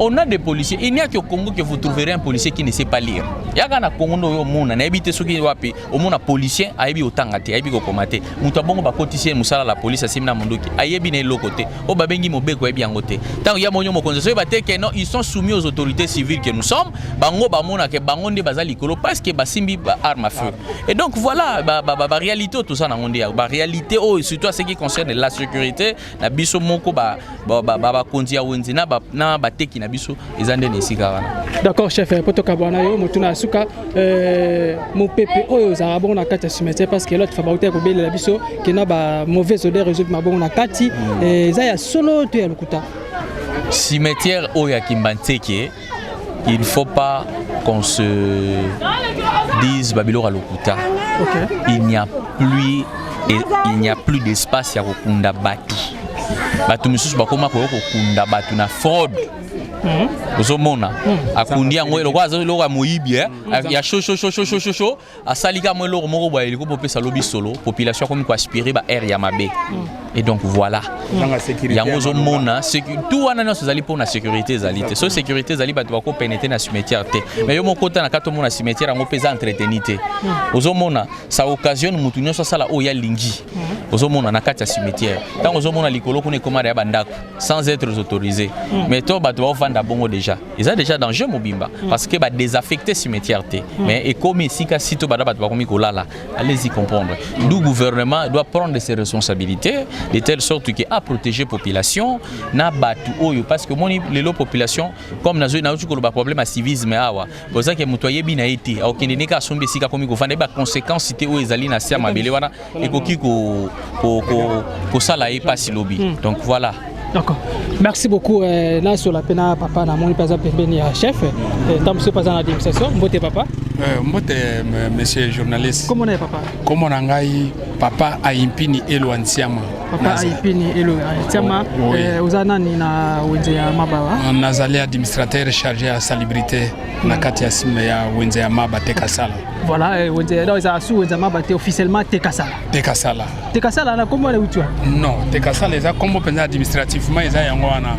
on a des policiers. Il n'y a que au Congo que vous trouverez un policier qui ne sait pas lire. Yaka na Congo nde oyo omona, nayebi te soki wapi omona policier ayebi kotanga te, ayebi kokoma te. Moto abongo bakotisi ye mosala la police, asimbi na mondoki, ayebi na eloko te oyo babengi mobeko, ayebi yango te. Ntango ya monyo mokonzi soki bate ke non, ils sont soumis aux autorités civiles que nous sommes. Bango bamonaka bango nde baza likolo parce que basimbi ba arme à feu. Et donc voilà baréalité oyo toza nango, nde baréalité oyo, surtout à ce qui concerne la sécurité na biso moko, bakonzi ya wenze na bateki na biso, eza nde na esika wana.
D'accord, chef. Po tokabwana yo, motuna ya suka: mopepe oyo ozalaka bongo na kati ya cimetière, parce que l'autre fois bauta kobelela biso ke na bamauvaise odeur ezobima bongo na kati, eza ya solo to ya lokuta?
Cimetière oyo ya Kimbanseke, il ne faut pas qu'on se dise babiloko ya lokuta. Il n'y a plus, il n'y a plus d'espace ya kokunda bato. Bato misusu bakoma koya kokunda bato na fraude. Ozomona akundi yango lokola aza eloko ya moyibi, eh, ya shoshoshoshoshosho, asali ka mwa eloko moko boye, eliko popesa lobi solo, population akomi koaspirer ba aire ya mabe. Et donc voilà, yango ozomona tout wana nyonso ezali mpona sécurité ezali te. So sécurité ezali, bato bakopénétrer na cimetière te. Mais yo moko ota na kati, omona cimetière yango mpe eza entretenu te. Ozomona ça occasionne mutu nyonso asala oyo alingi. Ozomona na kati ya cimetière, ntango ozomona likolo kuna ekoma ya bandako sans être autorisé, mais to bato baovanda bongo, déjà eza déjà danger mobimba, parce que badésaffecté cimetière te, mais ekomi esika si to bada bato bakomi kolala. Allez-y comprendre. D'où gouvernement doit prendre ses responsabilités de telle sorte que à protéger population na bato oyo, parce que omoni lelo population comme nazoi nauti koloba, problème ya civisme awa bozaki, moto ayebi na ye te, akokende ndenge asombi esika akomi kovanda, ye baconséquence te oyo ezali na se ya mabele wana ekoki kosala ye mpasi lobi. Donc voilà.
D'accord. Merci beaucoup. Na sur la pena papa na moni paza pembeni ya chef. Tant monsieur paza na administration. Mbote papa.
Mbote monsieur journaliste.
Comment est papa?
Kombo na ngai papa Aimpini Elwa Ntiama.
Papa Aimpini Elwa Ntiama.
Oui.
Oza nani na wenze ya Mabawa?
Nazali administrateur chargé ya salubrité na kati ya sime ya wenze ya Maba Tekasala.
Voilà, wenze donc eza su wenze ya Maba te, officiellement Tekasala.
Tekasala.
Tekasala na kombo na utu?
Non, Tekasala eza kombo mpenza, administrativement eza yango wana.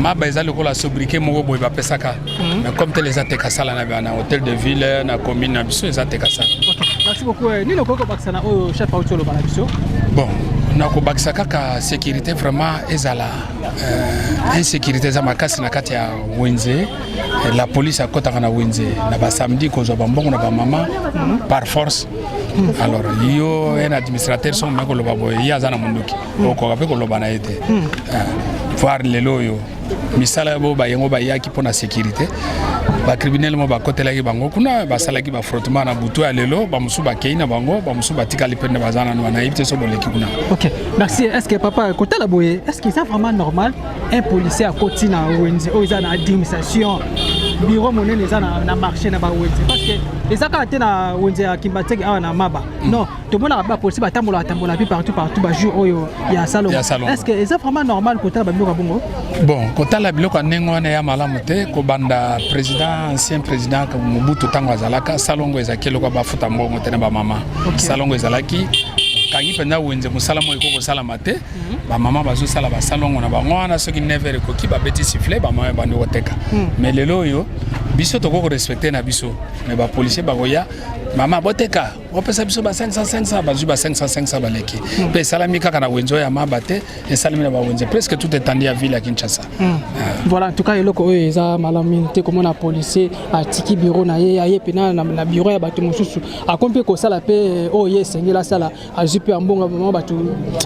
Maba eza lokola sobriquet moko boye bapesaka, mais comme tel eza Tekasala na hôtel de ville, na commune na biso eza Tekasala.
Ok, merci beaucoup. Nini okoki kobakisa na oyo chef auti oloba na biso?
Bon, nakobakisa kaka sécurité vraiment ezala. Insécurité eza makasi na kati ya wenze. La police akɔtaka na wenze na basamedi kozwa bambongo na bamama par force. Alors yo un administrateur, soki omeki koloba boye, ye aza na mondoki, okoka mpe koloba na ye te. Voir lelo oyo misala bo bayengo bayaki mpo na sécurité, bacriminel mo bakotelaki bango kuna, basalaki bafrottement na butu ya lelo. Bamosusu bakei na bango, bamosusu batikali mpe nde baza nanu wana. Nayebi te so boleki kuna.
Ok, merci. Est ce que papa kotala boye, est ce que eza vraiment normal un policier akoti na wenze oyo eza na administration, bureau monene eza na marché na bawenze? Parce que eza kaka te na wenze ya Kimbanseke awa na Maba, non, tomonaka bapolisier batambolaka tambola mpe partout partout bajour oyo ya salongo.
Ya salongo.
Est ce que eza vraiment normal kotala babiloko ya bongo?
Bon, kotala biloko ya ndenge wana ya malamu te. Kobanda président, ancien président Mobutu, ntango azalaka, salongo ezalaki eloko ya bafuta mbongo te na bamama. Salongo ezalaki kangi mpenza wenze, mosala moko ekoki kosalama te. Bamama bazosala basalongo na bango wana, soki 9 heures ekoki, babeti sifflet, bamama bandi koteka. Mais lelo oyo biso tokoki korespecter na biso, mais bapolisier bakoya: "Mama, boteka, opesa biso ba 500 500." Bazwi ba 500 500, baleki. Mpe esalami kaka na wenze oyo ya Maba te, esalami na bawenze presque tout étendue ya ville ya Kinshasa.
Voilà, en tout cas eloko oyo eza malamu mingi te, komona policier atiki bureau na ye, aye mpena na bureau ya bato mosusu, akomi mpe kosala mpe oyo ye esengeli asala, azwi mpe ya mbongo mama bato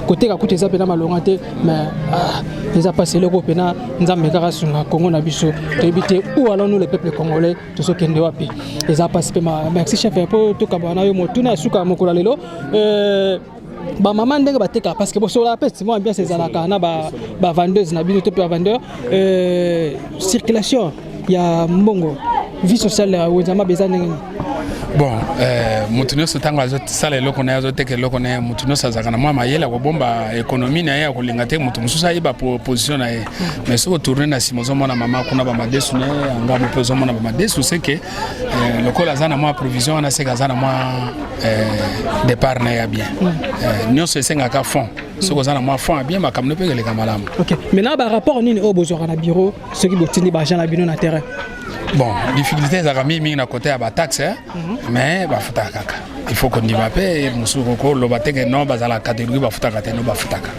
koteka. Kutu eza mpena malonga te, mais ah, eza mpasi. Eloko mpena Nzambe kaka asunga Kongo na biso. Toyebi te où allons nous, le peuple congolais, tozokende wapi. Eza mpasi mpe. Merci chef. Mpo tokabana na yo, motuna ya suka ya mokolo ya lelo, bamama ndenge batekaka, parce que bosololaka mpe mwa ambiance ezalaka na bavendeuse na bino to mpe bavendeur, circulation ya mbongo, vie sociale ya wenze Maba eza ndenge nini?
Bon, moto nyonso ntango azosala eloko na ye, azoteka eloko na ye, moto nyonso azalaka na mwa mayele ya kobomba économie na ye, ya kolinga te moto mosusu ayeba position na ye. Mais soki otourner na nsima, ozomona mama kuna bamadesu na ye ya ngambo, mpe ozomona bamadesu seke, lokola aza na mwa provision wana, seke aza na mwa départ na ye ya bien. Nyonso esengaka fond. Soki oza na mwa fond ya bien, makambo mpe eleka malamu.
Ok, maintenant barapport nini oyo bozwaka na bureau soki botindi baagent na bino na terrain?
Bon, difficulté ezalaka mingimingi na côté ya bataxe, mais bafutaka kaka. Il faut kondima mpe mosusu koloba te ke non, bazala catégorie bafutaka te. No, bafutaka.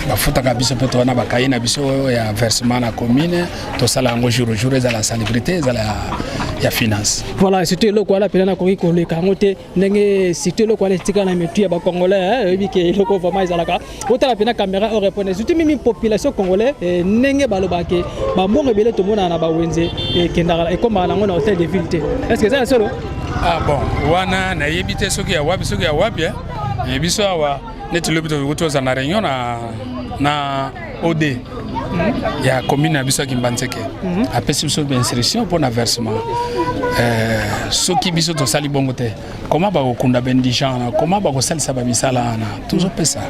Bafutaka. Biso mpe towana bakaye na biso ya versement na commune, tosala yango jour au jour, ezala salubrité, ezala ya finance.
Voilà, surtout eloko wana mpena nakoki koleka yango te, ndenge surtout eloko wana etika na mitu ya bacongolais. Oyebi ke eloko vraiment ezalaka otala mpena caméra o répondre, surtout mimi population congolais, ndenge balobaka ke bambongo ebele tomonaka na bawenze ekendaka, ekomaka nango na hôtel de ville te, est ce que eza ya solo?
Ah bon, wana nayebi te soki ya wapi, soki ya wapi. Biso awa Neti lobi tokoki tozala na réunion na OD ya commune na biso ya Kimbanseke. Apesi biso bainstruction mpo na versement. Soki biso tosali bongo te, comment bakokunda baindigent wana? Comment bakosalisa bamisala wana? Tozopesa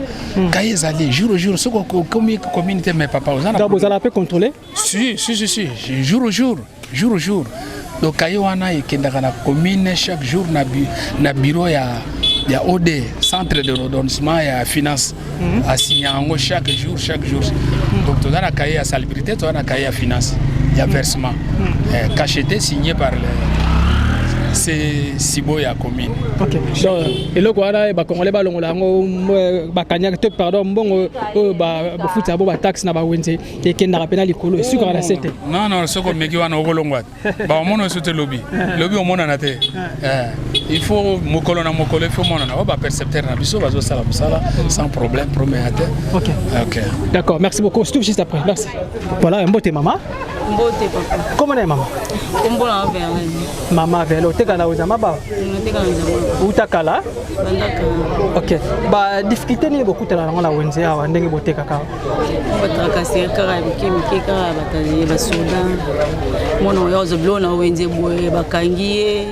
kaye, ezali jour au jour. Soki okomi commune te, mais papa, oza na
Donc bozala mpe contrôlé?
Si, si, si, si, jour au jour, jour au jour. Donc kaye wana ekendaka na commune chaque jour na bureau ya OD, centre de redonnement ya finance. Asinya yango chaque jour, chaque jour. Donc toza na cahier ya salubrité, toza na cahier ya finance, ya versement, cacheté, signé par le c'est sibo ya commune.
Ok, donc eloko wana, bacongolais balongola yango, bakanyaka te, pardon, mbongo oyo bafutaka bo bataxe na bawenze ekendaka mpena likolo, esukaka na se te.
Non, soki omeki wana, okolongwa te. Baomona oso te lobi, lobi omonana te. Il faut mokolo na mokolo, il faut monana oyo bapercepteur na biso bazosala mosala sans problème, problème ya te.
Ok.
Ok.
D'accord, merci beaucoup. On se trouve juste après. Merci. Voilà, mbote mama.
Mbote papa.
Comment est mama?
Kombo na Verlaine.
Mama Verlaine, oteka na wenze Maba?
Nateka na wenze.
Uta kala?
Bandaka.
Ok. Ba difficulté nini bokutana nango na wenze awa ndenge botekaka?
Batracasserie kaka ya mike mike, kaka batali basoda. Mwana oyo azwa biloko na wenze boye, bakangi ye.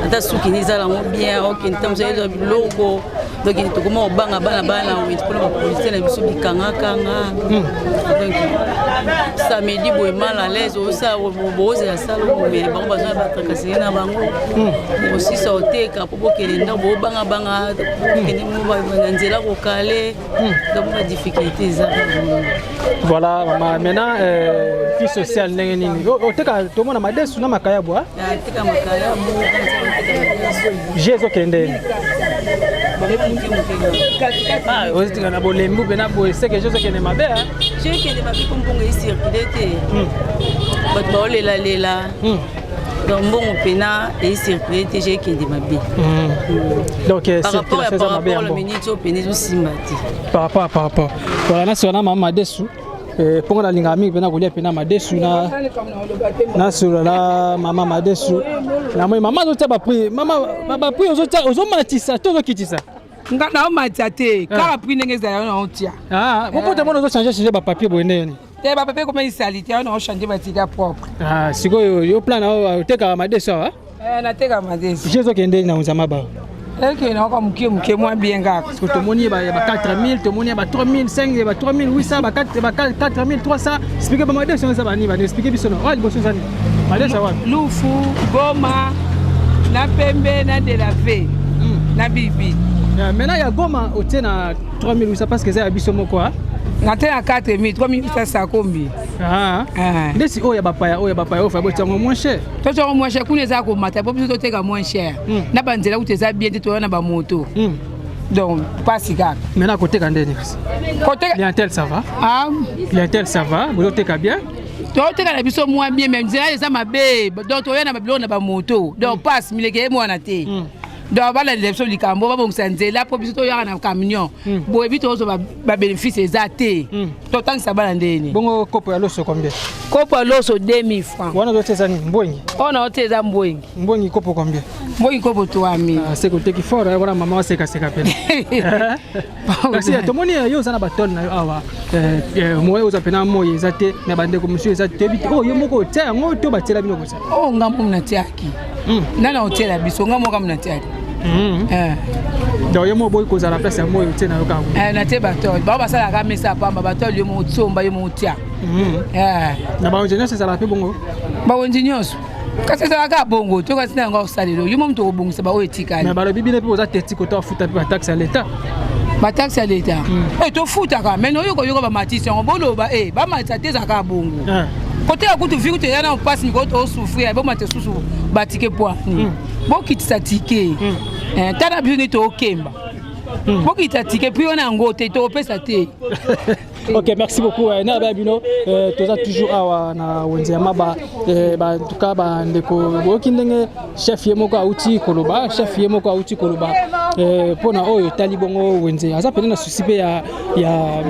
Ata suki ni ezala yango bien, okende ta mosu ezwa biloko. Donc tokoma kobanga bana bana na wenze mpona bapolisier na biso bikangakanga. Donc samedi boye, mal à l'aise, bozela sala mais bango bazwa batracasserie na bango. Bosisa oteka mpo bokende ndako, bobangabanga bokende na nzela kokale. Donc badifficulté eza.
Voilà mama. Maintenant, vie sociale ndenge nini? Oteka, tomona madesu na makayabu.
Teka makayabu.
Je ezokende ozitika na bolembu mpena boye, seke je ezokende mabe.
Je ekende mabe mpo mbongo ecircule te. Bato baolelalela. Donc mbongo mpena ecircule te, je ekende mabe.
Donc
par rapport ya par rapport la minute oyo pene ezosimba te.
Par rapport, voilà, nasola na mama madesu, mpongo nalingaka mingi mpena kolia mpena madesu. Na nasolola na mama madesu. Namoi mama azotia baprix. Mama, baprix ozotia, ozomatisa to ozokitisa?
Nga naomatisa te, kaka prix ndenge ezala yo naotia.
Po te mona ozochange change bapapier boye ndenge nini?
Te, bapapier koma esali te, ayo naochange batika propre.
Sikoyo yo plan na oyo, otekaka madesu awa?
Nateka madesu.
Je ezokende na nzama ba?
Ekende kaka moke moke, mwa bien kaka.
Parce que tomoni ba 4000, tomoni ba 3005, ba 3800, ba 4300. Explique ba madesu eza bani bani, explique biso na oyo liboso eza nini, madesu wapi?
Lufu, goma na pembe na delave na bibi.
Maintenant ya goma otie na 3800 parce que eza ya biso moko?
Nate na 4000, 3800 sakombi.
Ndesi oyo ya bapaya, oyo ya bapaya oyo fa botiango moins cher.
Totiango moins cher, kuna eza komata po biso toteka moins cher. Na banzela kuta eza bien te, toya na bamoto, donc pasi kaka.
Maintenant koteka ndeni kasi? Clientèle ça va? Clientèle ça va, bozoteka bien?
Toteka na biso mwa bien, mais nzela eza mabe. Donc toya na babiloko na bamoto, donc pasi mileke ye mwana te. Donc balandela biso likambo, babongisa nzela mpo biso toyaka na camion boye, bi tozwa babénéfice eza te, totangisa bana ndeni.
Bongo kopo ya loso combien?
Kopo ya loso 2000 francs.
Wana ozotia eza nini, mbwengi?
Oyo na otia eza mbwengi.
Mbwengi kopo combien?
Mbwengi kopo 3000.
Seke oteki fort wana, mama wasekaseka pene. Kasi tomoni yo oza na batole na yo awa, moye oza mpena moi eza te na bandeko mosusu eza toyebi te. Oyo yo moko otia yango to batiela bino kotia?
Oyo nga moko natiaki. Nana otiela biso, nga moko natiaki.
Donc yo moko boyi kozala place ya moi, otie na yo kaka?
Natie batole. Bao basalaka mesa ya pamba, batole yo moko otiomba, yo moko otia.
Na bawenze nyonso ezalaka mpe bongo?
Bawenze nyonso kasi ezalaka bongo to, kasi na yango akosalela yo mo moto okobongisa baoyo etikali.
Mais balobi bino mpe boza teti kota afuta mpe bataxe ya leta.
Bataxe ya leta tofutaka, mais noyoka yoka bamatisi yango, boloba bamatisa te, ezalaka bongo. Koteka kutu vi kutu eza na mpasi, mikolo tosouffrir, bomata susu batike poani, bokitisa tike tala biso nde tookemba, bokitisa tike prix wana yango te, tokopesa te.
Ok, merci beaucoup. Na ba bino, toza toujours awa na wenze ya Maba. En tout cas bandeko, boyoki ndenge chef ye moko auti koloba, chef ye moko auti koloba mpona oyo etali bongo wenze. Aza pene na souci mpe ya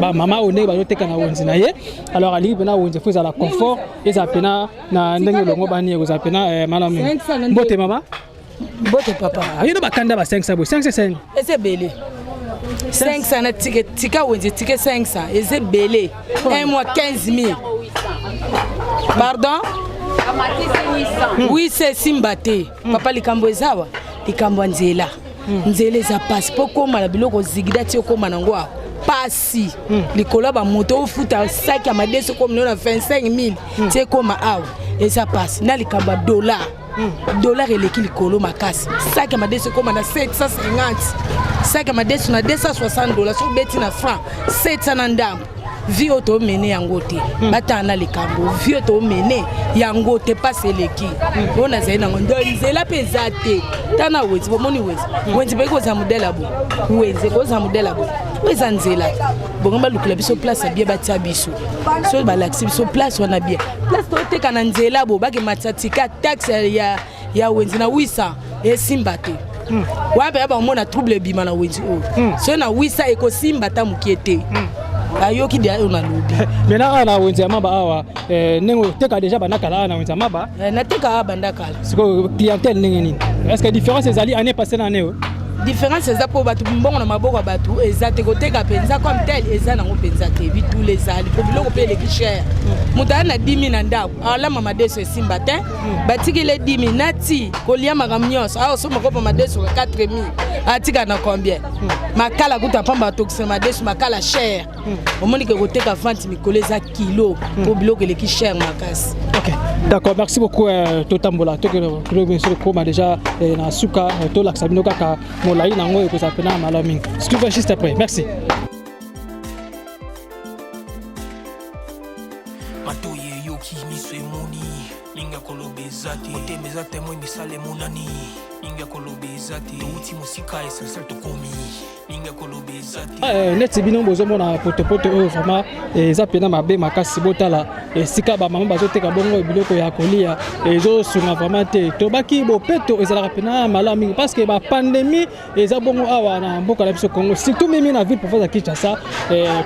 bamama oyo ndenge bazoteka na wenze na ye. Alors alingi mpena wenze fo ezala confort, ezala mpena na ndenge elongo bani, ekozala mpena malamu. Mbote mama.
Mbote papa.
Ayo na bakanda ba 500 boye, 500
eza ebele. 500 na tike tika wenze tike 500 eza ebele un mois 15 000 pardon 800 esimba te papa likambo eza awa likambo ya nzela nzela eza pasi mpo okóma na biloko zigida ti okóma nango awa pasi likolo ya bamoto ofuta saki ya madeso ekomi na 25 000 ti ekóma awa eza pasi na likambo ya dollar. Dollar eleki likolo makasi. Saki ya madeso ekóma na 750, saki ya madeso na 260 dollar. Soki obeti na franc, 700 na ndambo. Vie oyo tomene yango te, batala na likambo vie oyo tomene yango te, mpasi eleki. Oyo nazali nango ndo nzela mpe eza te. Tana wenze, bomoni wenze, wenze mpe kozala modèle ya boye, wenze kozala modèle ya boye. Oyo eza nzela bongo, balukela biso place ya bien, batia biso. Soki balakisi biso place wana bien, place toteka na nzela bo bakematisa tika taxe ya wenze na 800 esimba te. Wana mpenza bamona trouble ebima na wenze oyo. Soki na 800 ekosimba ata mokie te. Bayoki deya oyo nalobi.
Maintenant, awa na wenze ya Maba awa, ndenge oteka déjà banda kala awa na wenze ya Maba?
Nateka awa banda kala.
Sikoyo clientèle ndenge nini? Est ce que différence ezali année passée na année oyo?
Différence eza mpo bato mbongo na maboko ya bato eza te. Koteka mpenza comme tel eza nango mpenza te. Bitula ezali po biloko mpe eleki cher. Moto aya na 10 na ndako, alama madeso esimba te. Batikeli 10 na ti kolia makambo nyonso awa. So makopa madeso ka 4000, atika na combien? Makala kuta pamba atokisa madeso, makala cher. Omoni ke koteka vente mikolo eza kilo mpo biloko eleki cher makasi.
Ok, d'accord, merci beaucoup. Totambola, tokende koma déjà na suka. Tolakisa bino kaka molai nango, ekozala mpena malamu mingi. Se juste après, merci.
Matoyi eyoki, miso emoni, mingi ya koloba eza te. Motema eza témoin, misala emonani, mingi ya koloba eza te. Touti mosika, essentiel tokomi, mingi ya koloba eza te.
Neti bino bozomona potopoto oyo, vraiment eza mpena mabe makasi. Botala esika bamama bazoteka bongo biloko ya kolia, ezosunga vraiment te. Tobaki bopeto ezalaka mpena malamu mingi, parce que bapandémie eza bongo awa na mboka na biso Congo, surtout mimi na ville province ya Kinshasa.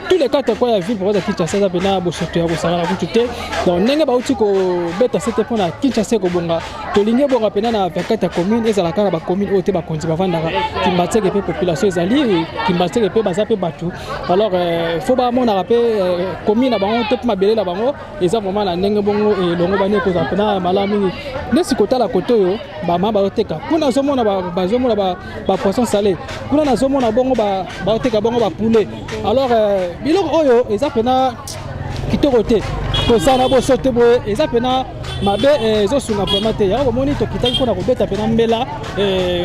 Tous les quatre coins ya ville province ya Kinshasa eza mpena bosoto ya kosangana kutu te. Donc ndenge bauti kobeta sete mpona Kinshasa ekobonga, tolingi ebonga mpena na 24 ya commune. Ezalaka na bacommune oyo te bakonzi bavandaka Kimbanseke mpe population ezali Kimbanseke mpe baza mpe bato. Alors faut bamonaka mpe commune na bango to mpe mabele na bango eza vraiment na ndenge bongo elongo bani, ekozala mpena malamu mingi. Nesi kotala kote oyo bamama bazoteka kuna, nazomona bazomona bapoisson salé kuna, nazomona bongo bazoteka bongo bapoulet. Alors biloko oyo eza mpena kitoko te. Kozala na bosoto boye eza mpena mabe, ezosunga vraiment te. Yango bomoni tokitaki mpona kobeta mpena mbela.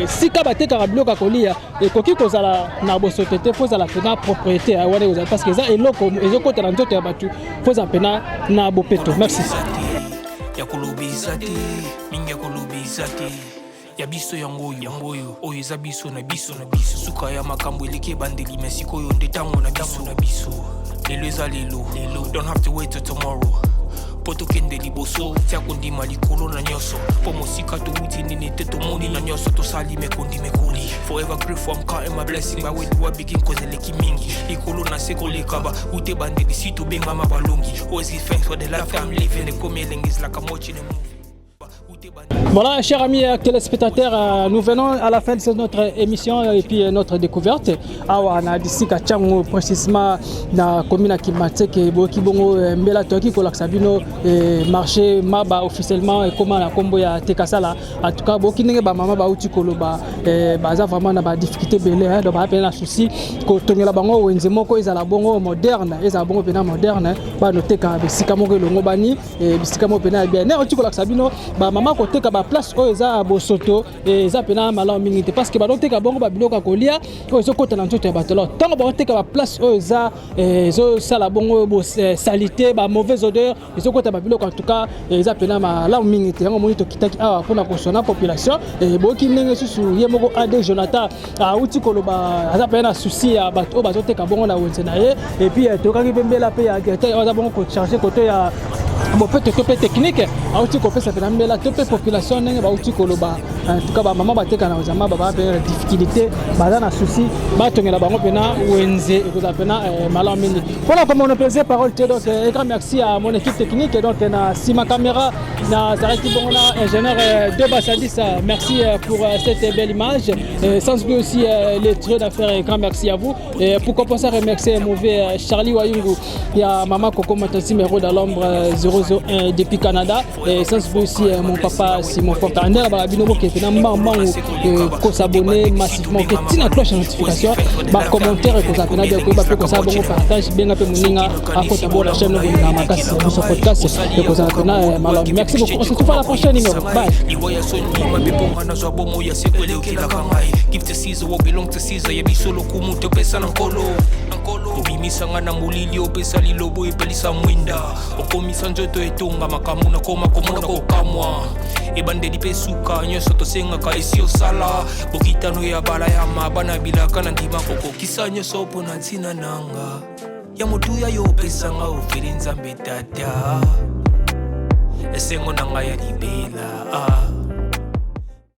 Sika batekaka biloko ya kolia ekoki kozala na bosoto te, fo ezala mpena propriété wana ekozala, parce que eza eloko ezokota na nzoto ya bato, fo ezala mpena na bopeto. Merci.
Ya koloba eza te, mingi ya koloba eza te. Ya biso yango oyo, yango oyo, oyo eza biso na biso na biso. Suka ya makambo eleki ebandeli, me sikoyo nde ntango na biso na biso. Lelo eza lelo lelo, don't have to wait till tomorrow mpo tokende liboso. Tia kondima likolo na nyonso, mpo mosika towuti nini te, tomoni na nyonso tosali mekondi mekoli. Forever grateful, I'm counting my blessing by where do I begin, cause eleki mingi likolo na se koleka ba ute bandeli si tobengama balongi. Always give thanks for the life I'm living. Ekomi elengi, is like I'm watching a movie.
Voilà, chers amis téléspectateurs, nous venons à la fin de notre émission et puis notre découverte. Awa na disika Tshangu, précisément na commune ya Kimbanseke, boki bongo mbela toki kolakisa bino marché Maba, officiellement ekoma na kombo ya Tekasala. En tout cas, boki ndenge ba mama bauti koloba, baza vraiment na ba difficulté ebele, hein, donc ba na souci kotongela bango wenze moko ezala bongo moderne, ezala bongo pena moderne, ba noteka bisika moko elongo bani, bisika moko pena ya bien. Ne oti kolakisa bino bamama koteka baplace oyo eza bosoto eza mpena malamu mingi te, parce que bazoteka bongo babiloko ya kolia oyo ezokota na nzoto ya bato. Alors ntango bazoteka baplace oyo eza ezosala bongo salité, bamauvaise odeur ezokota babiloko, en tout cas eza mpena malamu mingi te. Yango moni tokitaki awa mpona kosona population. Boyoki ndenge susu ye moko ad Jonathan auti koloba, aza mpena na souci ya bato oyo bazoteka bongo na wenze na ye. Et puis toyokaki mpe mbela mpe ya directeur oyo aza bongo kocharge koto ya bopeto to mpe technique, auti kopesa mpena mbela to mpe population ndenge bauti koloba. En tout cas, bamama bateka na wenze maba baa mpenza na difficulté, baza na souci batongela bango mpena wenze, ekozala mpena malamu mingi. Mpona komonopoliser parole te, donc un grand merci à mon équipe technique. Donc na nsima caméra nazalaki bongo na ingénieur de Basadis, merci pour cette belle image. Sans oublier aussi les traits d'affaires, un grand merci à vous. Et pourquoi pas ça remercier mauvais Charlie Wayungu ya Mama Coco Matasi Mero dans l'ombre 001 depuis Canada, et sans oublier aussi mon papa Simon Forta Andela Balabino Boke na mbangu ko s'abonner massivement, ke tina cloche ya notification, ba commentaire ekozala mpena bien, koyeba mpe kosala bongo partage, benga mpe moninga akota bo la chaîne bolingaka makasi ya biso podcast, ekozala mpena malamu. Merci beaucoup, on se retrouve à la prochaine numéro, bye.
Liwa ya soni mabe mpo nga nazwa bomo ya seko elekelaka ngai. Give to Caesar what belong to Caesar, ya biso lokumu topesa na Nkolo. Obimisanga na molili, opesa lilobo, epelisa mwinda, okomisa nzoto etonga makambo, nakoma komona kokamwa ebandeli mpe suka nyonso tosengaka esi osala bokitano ya bala ya mabana bilaka na ndima kokokisa nyonso mpo na ntina nanga ya motuya yo opesanga ofeli Nzambe Tata, esengo na ngai ya libela ah.